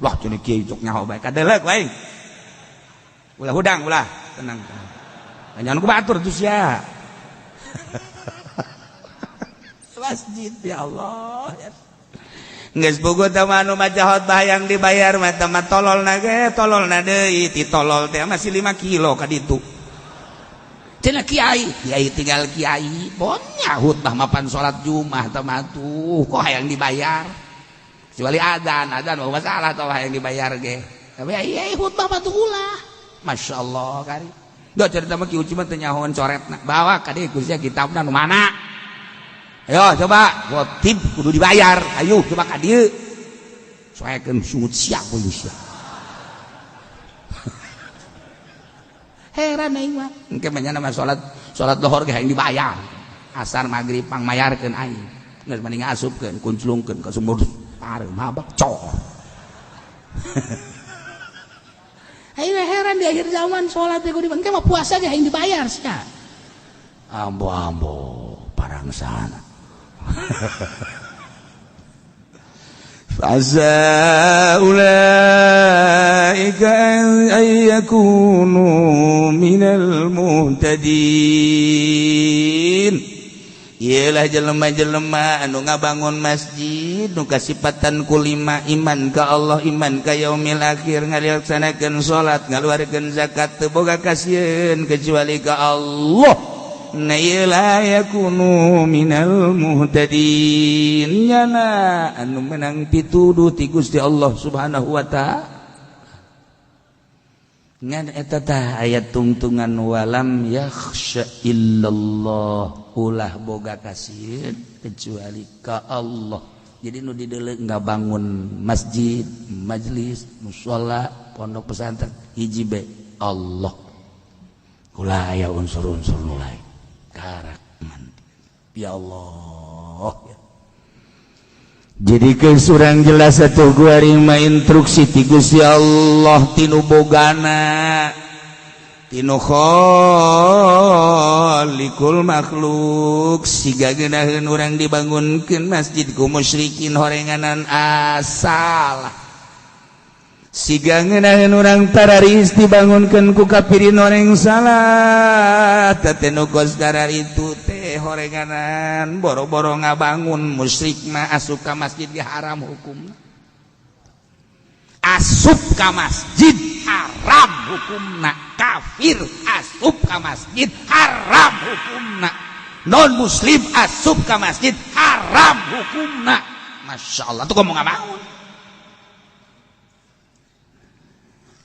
Wah cenah kiai cok nyaho bae kadeleuk aing. Ulah hudang ulah, tenang. Jangan ku batur tuh sia. Masjid ya Allah. Geus bogo teh anu maca khotbah yang dibayar mah teh mah tololna ge tololna deui ti tolol teh masih 5 kilo ka ditu. Cenah kiai, kiai tinggal kiai, bonya khutbah mapan salat Jumat teh mah tuh kok hayang dibayar. Kecuali adzan, adzan mah masalah teh hayang dibayar ge. Tapi kiai khutbah mah tuh ulah. Masya Allah kari. Duh cerita mah Ki Uci mah teu nyahoan coretna. Bawa ka dieu ku sia kitabna nu mana? Ayo coba khotib kudu dibayar. Ayo coba ka dieu. Soekeun sungut sia polisi. Heran aing mah. Engke mah nya mah salat salat lohor ge hayang dibayar. Asar magrib pangmayarkeun aing. Geus mending asupkeun kunclungkeun ka sumur pareum mabak cor. Aing heran di akhir zaman salat teh kudu engke mah puasa ge hayang dibayar sia. Ambo-ambo parang sana. Fa'asa ulaika an yakunu minal muhtadin. Iyalah jelema-jelema anu ngabangun masjid nu kasipatan kulima iman ka Allah, iman ka yaumil akhir, ngalaksanakeun salat, ngaluarkeun zakat, teu boga kasieun kecuali ka Allah. Na la yakunu minal muhtadin. Nyana anu menang pituduh ti Gusti Allah Subhanahu wa ta'ala. Ngan eta tah ayat tungtungan walam yakhsha illallah, ulah boga kasieun kecuali ka Allah. Jadi nu dideuleu ngabangun masjid, majelis, musala, pondok pesantren hiji be Allah. Ulah aya unsur-unsur nu lain. Karak ya Allah. Jadi ke surang jelas satu gua instruksi ti Gusti Allah tinu bogana tinu khaliqul makhluk siga geunaheun urang dibangunkeun masjid ku musyrikin horenganan asal. Siga ngeunaheun urang tararis dibangunkeun ku kafirin oreng salah. Teh nu kos itu teh horenganan boro-boro ngabangun musyrik mah asup ka masjid ge haram hukumna. Asup ka masjid haram hukumna. Kafir asup ka masjid haram hukumna. Non muslim asup ka masjid haram hukumna. Masya Allah tuh ngomong ngabangun.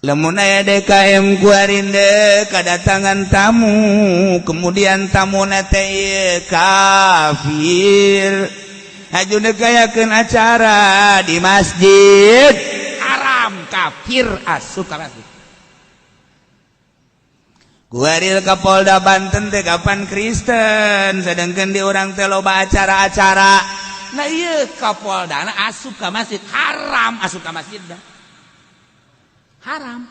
Lamun aya DKM kuarinde kedatangan tamu, kemudian tamu teh kafir, haju negayakeun acara di masjid haram, kafir asup ka masjid. Kuaril ka Polda Banten teh kapan Kristen, sedangkan di urang teh loba acara-acara. Nah ieu ka Polda asup ka masjid haram, asup ka masjid dah. Haram.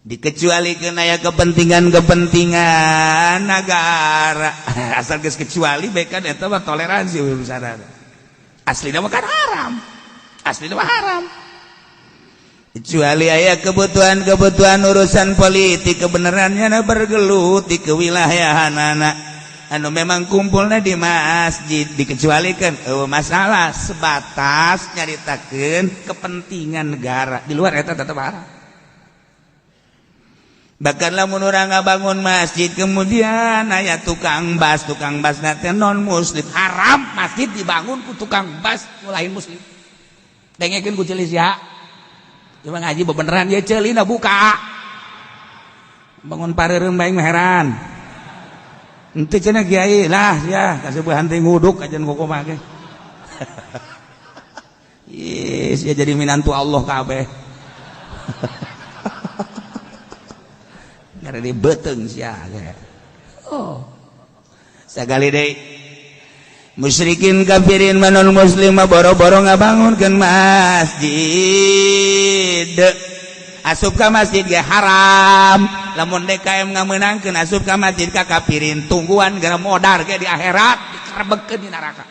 Dikecualikan aya kepentingan-kepentingan negara. Asal geus kecuali bae kan eta mah toleransi urusanana. Aslina mah kan haram. Aslina mah haram. Kecuali aya kebutuhan-kebutuhan urusan politik kebenarannya na bergelut di kewilayahanana. Anu memang kumpulnya di masjid dikecualikan masalah sebatas nyaritakeun kepentingan negara di luar eta tetep haram. Bahkan lamun urang ngabangun masjid kemudian aya tukang bas teh non muslim haram, masjid dibangun ku tukang bas nu lain muslim. Dengekeun ku ceuli sia. Cuma ngaji bebeneran ye ceulina buka. Bangun pareureum bae mah heran. Ente cenah kiai lah ya kasepuhan teh nguduk aja kumaha ge. Yes, ya jadi minantu Allah kabeh. Karena di beteng sia ge. Oh. Sagali deui. Musyrikin kafirin manon muslim boro-boro ngabangunkeun masjid. Asup ka masjid ge haram. Lamun DKM ngamenangkeun asup ka masjid ka kafirin tungguan gara modar ge di akhirat dikerebegkeun di neraka.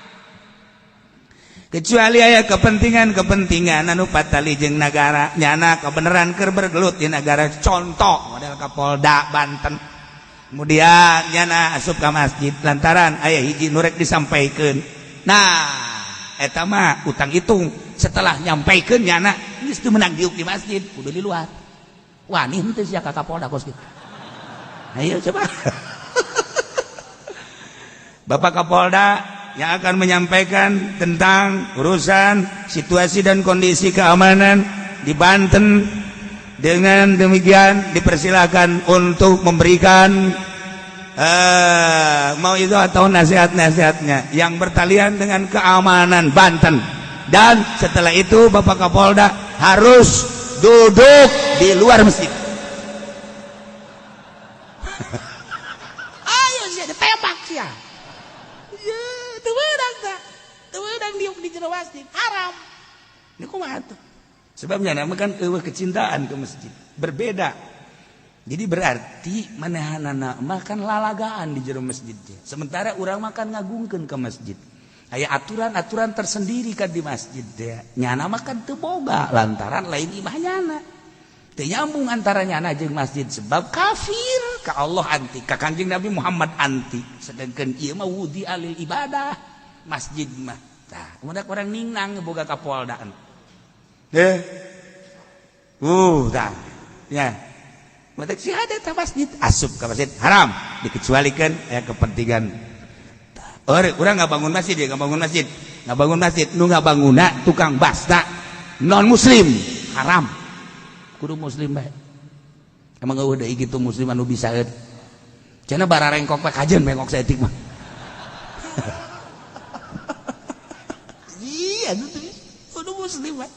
Kecuali aya kepentingan-kepentingan anu patali jeung nagara, nyana kebenaran keur bergelut di nagara, contoh model Kapolda Banten. Kemudian nyana asup ka masjid lantaran aya hiji nu rek disampaikan. Nah, eta mah utang hitung setelah nyampaikeun nyana geus teu meunang diuk di masjid, kudu di luar. Wani henteu sia ka Kapolda kos kitu. Ayo coba. Bapak Kapolda yang akan menyampaikan tentang urusan situasi dan kondisi keamanan di Banten, dengan demikian dipersilakan untuk memberikan mau itu atau nasihat-nasihatnya yang bertalian dengan keamanan Banten, dan setelah itu Bapak Kapolda harus duduk di luar masjid. Ayo sia ditembak sia. Ya, teu meunang tah. Teu meunang diuk di jero masjid, haram. Ini kumaha tuh? Sebabnya nama kan eueuh kecintaan ke masjid. Berbeda. Jadi berarti manehanana mah kan lalagaan di jero masjid. Sementara urang mah kan ngagungkeun ke masjid. Aya aturan-aturan tersendiri kan di masjid teh. Nyana mah kan teu boga lantaran lain imah nyana. Teu nyambung antara nyana jeung masjid sebab kafir ka Allah anti, ka Kangjeng Nabi Muhammad anti. Sedangkan ieu mah wudi alil ibadah masjid mah. Tah, kemudian orang ningnang boga kapoldaan. Tah. Ya. Matak si ada ta masjid asup ka masjid haram dikecualikan aya kepentingan. Urang ngabangun masjid ya, ngabangun masjid. Ngabangun masjid nu ngabanguna tukang basta non muslim haram. Kudu muslim bae. Emang eueuh deui kitu muslim anu bisaeun. Cenah bararengkok we kajeun bengkok saeutik mah. Iya, kudu muslim bae.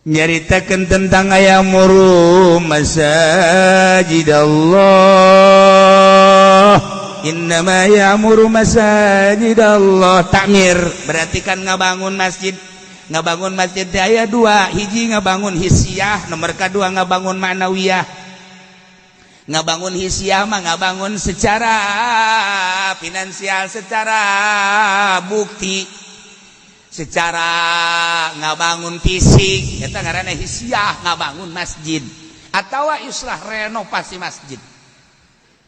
Nyaritakeun tentang ayamuru masajid Allah. Innama ya'muru masajid Allah. Takmir berarti kan ngabangun masjid. Ngabangun masjid teh aya dua, hiji ngabangun hissiyah, nomor kedua ngabangun ma'nawiyah. Ngabangun hissiyah mah ngabangun secara finansial, secara bukti, secara ngabangun fisik, eta ngaranna hissiyah, ngabangun masjid atawa islah renovasi masjid.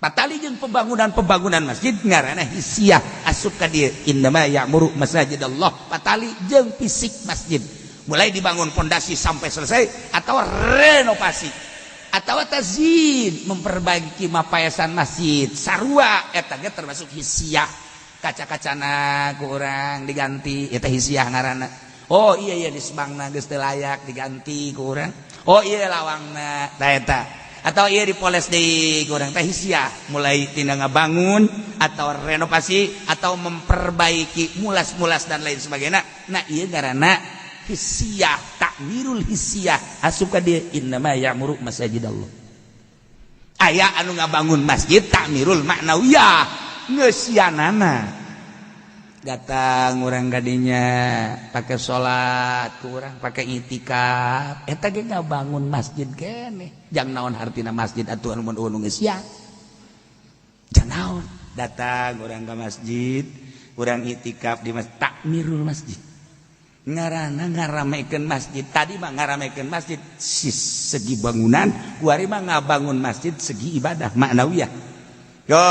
Patali jeung pembangunan-pembangunan masjid ngaranna hissiyah asup ka dieu innama ya'muru masajid Allah. Patali jeung fisik masjid mulai dibangun pondasi sampai selesai atau renovasi atau tazyin memperbaiki mapayasan masjid sarua eta ge termasuk hissiyah. Kaca-kacana ku urang diganti eta hissiyah ngaranna. Oh iya iya di sebangna geus teu layak diganti ku urang. Oh iya lawangna tah eta atau iya dipoles deui ku urang teh hissiyah, mulai tina ngabangun atau renovasi atau memperbaiki mulas-mulas dan lain sebagainya. Nah ieu ngaranna hissiyah, takmirul hissiyah asup ka dieu innama ya'muru masajid Allah. Aya anu ngabangun masjid takmirul maknawiyah ngeusianana. Datang urang kadinya pakai salat, kurang pakai itikaf, eta ge ngabangun masjid keneh. Jang naon hartina masjid atuh anu mun ngeusian. Jang naon? Datang urang ka masjid, urang itikaf di masjid, takmirul masjid. Ngaranna ngaramekeun masjid. Tadi mah ngaramekeun masjid segi bangunan, kuari mah ngabangun masjid segi ibadah maknawiyah. Yo,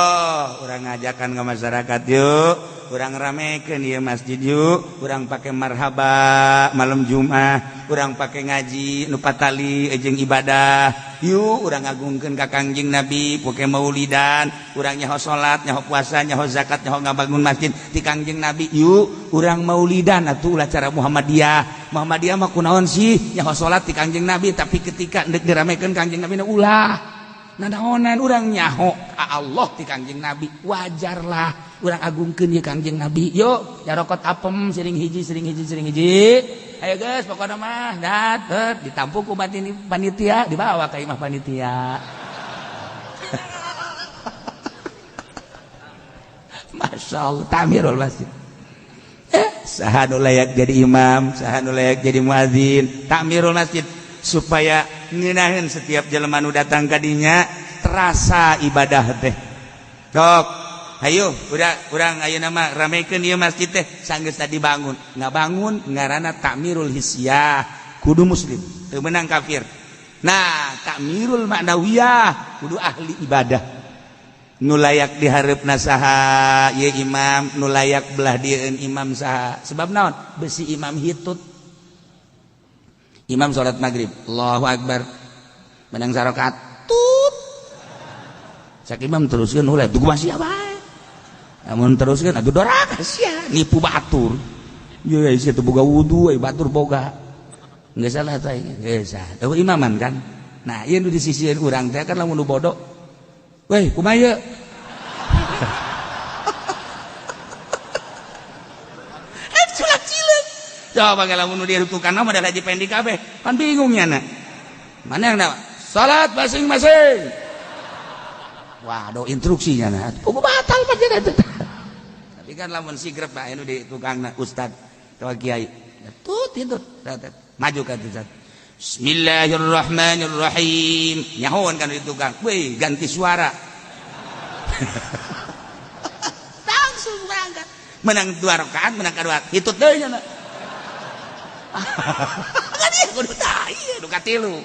urang ngajakan ke masyarakat yuk, urang ramekeun ieu masjid yuk, urang pake marhaba malam Jumat, urang pake ngaji nu patali jeung ibadah, yuk urang ngagungkeun ka Kangjeng Nabi, pake maulidan, urang nyaho salat, nyaho puasa, nyaho zakat, nyaho ngabangun masjid ti Kangjeng Nabi, yuk urang maulidan atuh ulah cara Muhammadiyah. Muhammadiyah mah kunaon sih nyaho salat ti Kangjeng Nabi, tapi ketika deuk diramekeun Kangjeng Nabi ulah. Nanaonan urang nyaho ka Allah ti Kangjeng Nabi, wajarlah urang agungkeun ye Kangjeng Nabi. Yuk jarokot apem siring hiji siring hiji siring hiji. Ayo guys pokokna mah dat ditampung ku panitia dibawa ka imah panitia. Masya Allah tamirul masjid. Saha nu layak jadi imam, saha nu layak jadi muazin, takmirul masjid supaya ngeunaheun setiap jelema nu datang ka dinya terasa ibadah teh. Dok, Hayu, udah urang ayeuna mah ramekeun ieu masjid teh sanggeus tadi bangun. Ngabangun ngaranna takmirul hissiyah, kudu muslim, teu meunang kafir. Nah, takmirul maknawiyah kudu ahli ibadah. Nu layak dihareupna saha ieu imam, nu layak belah dieun imam saha. Sebab naon? Besi imam hitut. Imam salat maghrib, Allahu akbar. Menang sarakaat, tut. Cak imam teruskeun ulah, tuh masih bae. Namun teruskeun atuh doraka sia, nipu batur. Ieu sia teu boga wudu, batur boga. Geus salah teh, geus salah. Eueuh imaman kan. Nah, ieu nu di sisieun urang teh kan lamun nu bodoh. Weh, kumaha ieu? Culak cileuk. Coba lamun nu dirutukan mah da haji pendi kabeh. Pan bingung nya na. Mana yang nama? Salat masing-masing. Waduh, instruksinya nah. Kudu batal pan eta. Tapi kan lamun sigrep Pak anu di tukangna ustad atawa kiai. Tut itu. Maju ka ustad. Bismillahirrahmanirrahim. Nyahoan kan di tukang. Weh, ganti suara. Langsung berangkat. Menang 2 rakaat, menang kedua. Hitut deui nya. Kan ieu kudu tah ieu nu katilu.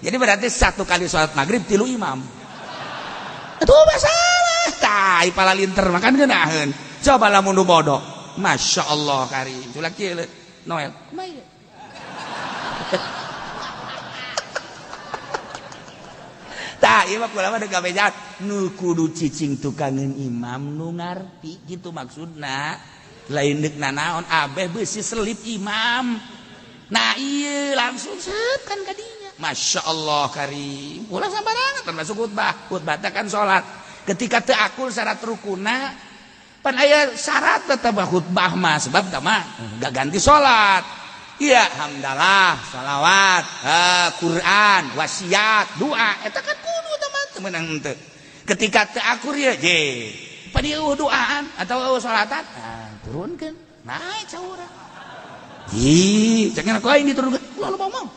Jadi berarti satu kali sholat maghrib 3 imam. Itu masalah. Tai pala linter makan geunaheun. Coba lamun nu bodoh. Masya Allah karim. Culak kieu Noel. Kumaha ieu? Tah ieu mah kula mah deuk kabeh jahat. Nu kudu cicing tukangeun imam nu ngarti kitu maksudna. Lain deuk nanaon abeh beusi selip imam. Nah ieu langsung set kan kadinya. Masya Allah karim. Ulah sambarangan termasuk khutbah. Khutbah teh kan salat. Ketika teu akul syarat rukuna pan aya syarat tetep khutbah mah sebab tah mah gak ganti salat. Iya, hamdalah, salawat, Quran, wasiat, doa eta kan kudu tah mah teu meunang henteu. Ketika teu akur ye je pan ieu doaan atau eueuh salatan, nah, turunkeun naik saurang. Ih, cenah ku aing diturunkeun. Ulah loba omong.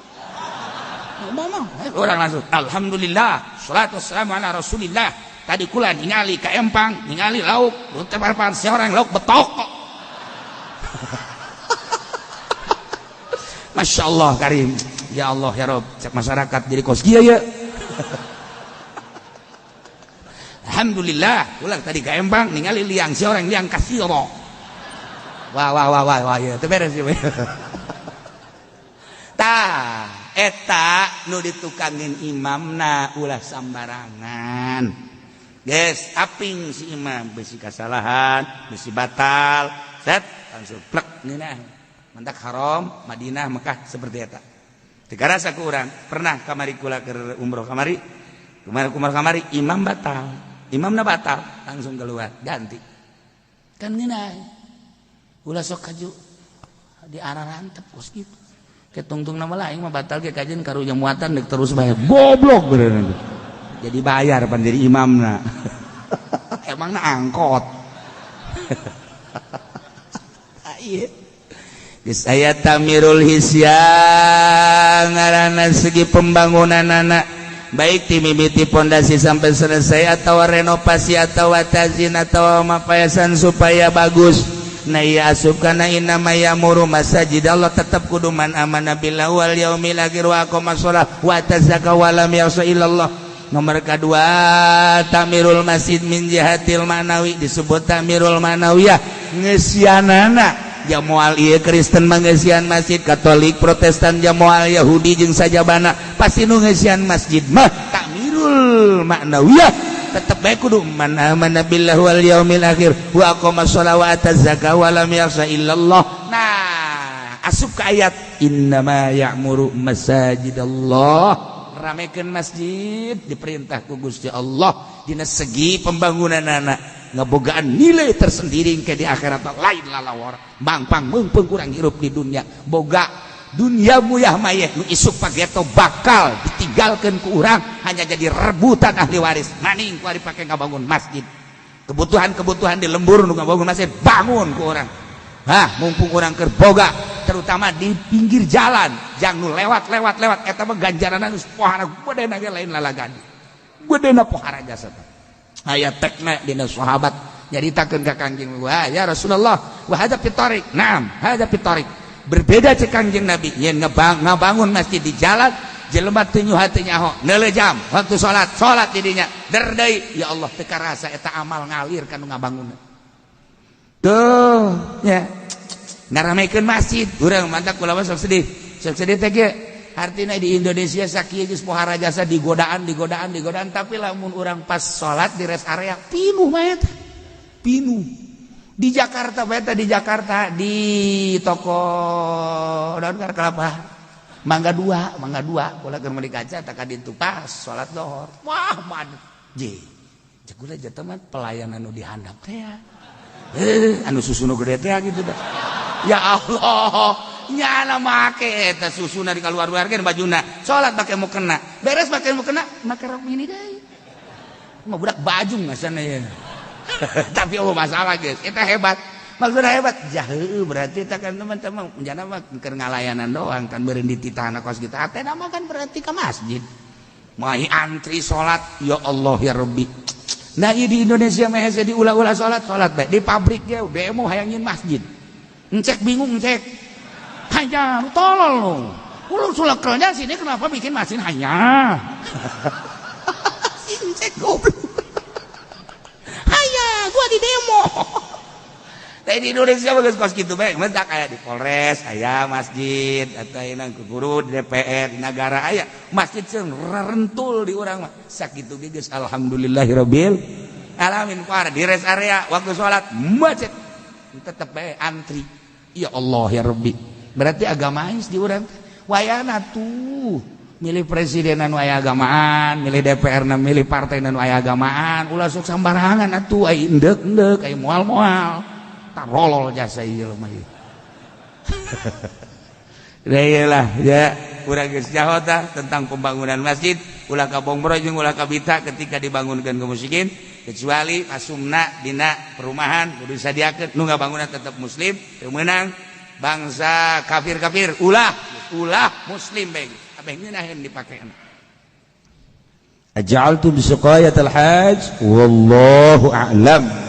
Ngomong, orang langsung alhamdulillah, salatu wassalamu ala rasulillah. Tadi kula ningali ka empang, ningali lauk, teu parpan seorang lauk betok kok. Masya Allah karim. Ya Allah ya Rob, cek masyarakat jadi kos kieu ye. Alhamdulillah, ulang tadi ka empang ningali liang seorang liang kasih Allah. Wah wah wah wah wah ya, teu beres ieu. Tah eta nu ditukangin imamna ulah sambarangan. Geus aping si imam besi kasalahan, besi batal, set langsung plek ngeunah. Mantak haram Madinah Mekah seperti eta. Teu karasa ku urang pernah kamari kula keur umroh kamari, kemarin umroh kamari imam batal, imamna batal langsung keluar ganti. Kan ngeunah. Ulah sok kaju di arah rantep kos kitu. Ketungtung nama lain mah batal ge kajian karunya muatan dek terus bayar goblok beneran. Jadi bayar pan jadi imamna. Emangna angkot. Ieu geus aya tamirul hisya ngaranna segi pembangunan anak baik ti mimiti pondasi sampai selesai atau renovasi atau tazin atau mapayasan supaya bagus. Nah iya asup kana innama ya'muru masajid Allah tetap kudu man amana billahi wal yaumil akhir wa aqama shalah wa tazakka wa lam yakhsha illallah. Nomor kedua tamirul masjid min jihatil ma'nawi disebut tamirul ma'nawiyah ngeusianana jamoal ieu Kristen mangeusian masjid, Katolik, Protestan jamoal Yahudi jeung sajabana pasti nu ngeusian masjid mah tamirul ma'nawiyah tetep bae kudu man amana billahi wal yaumil akhir wa aqama shalah wa ataz zakah wa lam yakhsha illallah. Nah, asup ke ayat innama ya'muru masajidallah, ramekeun masjid diperintah ku Gusti Allah dina segi pembangunan anak ngebogaan nilai tersendiri ke di akhirat lain lalawar mangpang meungpeung kurang hirup di dunia boga dunia muyah mayeh nu isuk pageto bakal ditinggalkan ku urang hanya jadi rebutan ahli waris maning ku ari pake ngabangun masjid kebutuhan-kebutuhan di lembur nu ngabangun masjid bangun ku urang. Hah, mumpung urang keur boga terutama di pinggir jalan jang nu lewat lewat lewat eta mah ganjaranna geus pohara bedena ge lain lalagan bedena pohara jasa. Aya tekna dina sahabat Nyaritakeun ka Kangjeng, "Wah, ya Rasulullah, wa hadza fi tariq." "Naam, hadza fi tariq." Berbeda cek Kangjeng Nabi, yen ngabangun masjid di jalan, jelema teu nyuha teu nyaho, neuleuh jam, waktu salat, salat didinya. Der deui, ya Allah, teu karasa eta amal ngalir ka nu ngabangunna. Tuh, nya. Ngaramekeun masjid, urang mantak kula sok sedih. Sok sedih teh kieu. Artinya di Indonesia sakieu geus pohara jasa digodaan, digodaan, digodaan, tapi lamun urang pas salat di rest area pinuh mah eta. Pinuh. Di Jakarta bae, di Jakarta di toko daun kelapa Mangga Dua, Mangga Dua, kula keur meuli kaca tak ditu pas salat dohor. Wah, man. Je. Cek kula jatuh mah pelayanan nu dihandap teh ya. Eh, anu susu nu gede teh gitu dah. Ya Allah, nyana make eta susuna di keluar-keluarkeun bajuna. Salat make mukena. Beres make mukena, make rok mini deui. Mah budak bajung ngasana ya. Tapi oh masalah guys, eta hebat. Maksudnya hebat, jaheu berarti tak kan teman-teman menjana mah keur ngalayanan doang kan beureun dititahna kos kitu. Atena mah kan berarti ke masjid. Mai antri salat, ya Allah ya Rabbi. Nah, ieu di Indonesia mah hese diulah-ulah salat, salat bae. Di pabrik ge demo hayang masjid. Encek bingung encek. Hanya lu tolol lu. Lu sulak kerja sini kenapa bikin masjid hanya? Encek goblok. Hanya gua di demo. Tapi di Indonesia bagus kos gitu bae, mentak aya di Polres, aya masjid atau aya ke guru di DPR, di negara aya masjid sing rentul di urang mah. Sakitu ge geus alhamdulillahirabbil alamin. Par di rest area waktu salat macet tetep bae antri. Ya Allah ya Rabbi. Berarti agamais di urang. Wayana tuh milih presiden anu aya agamaan, milih DPR na milih partai anu aya agamaan, ulah sok sambarangan atuh, ai endek-endek, ai moal-moal. Tarolol jasa ieu mah ieu. Lah ya, urang geus nyaho tah tentang pembangunan masjid, ulah ka Bongbro jeung ulah ka Bita ketika dibangunkeun ke musikin, kecuali asumna dina perumahan kudu disadiakeun nu ngabangunna tetep muslim, teu meunang bangsa kafir-kafir, ulah ulah muslim bae abeh ngeunaheun dipake. Aj'altum siqayatal hajj wallahu a'lam.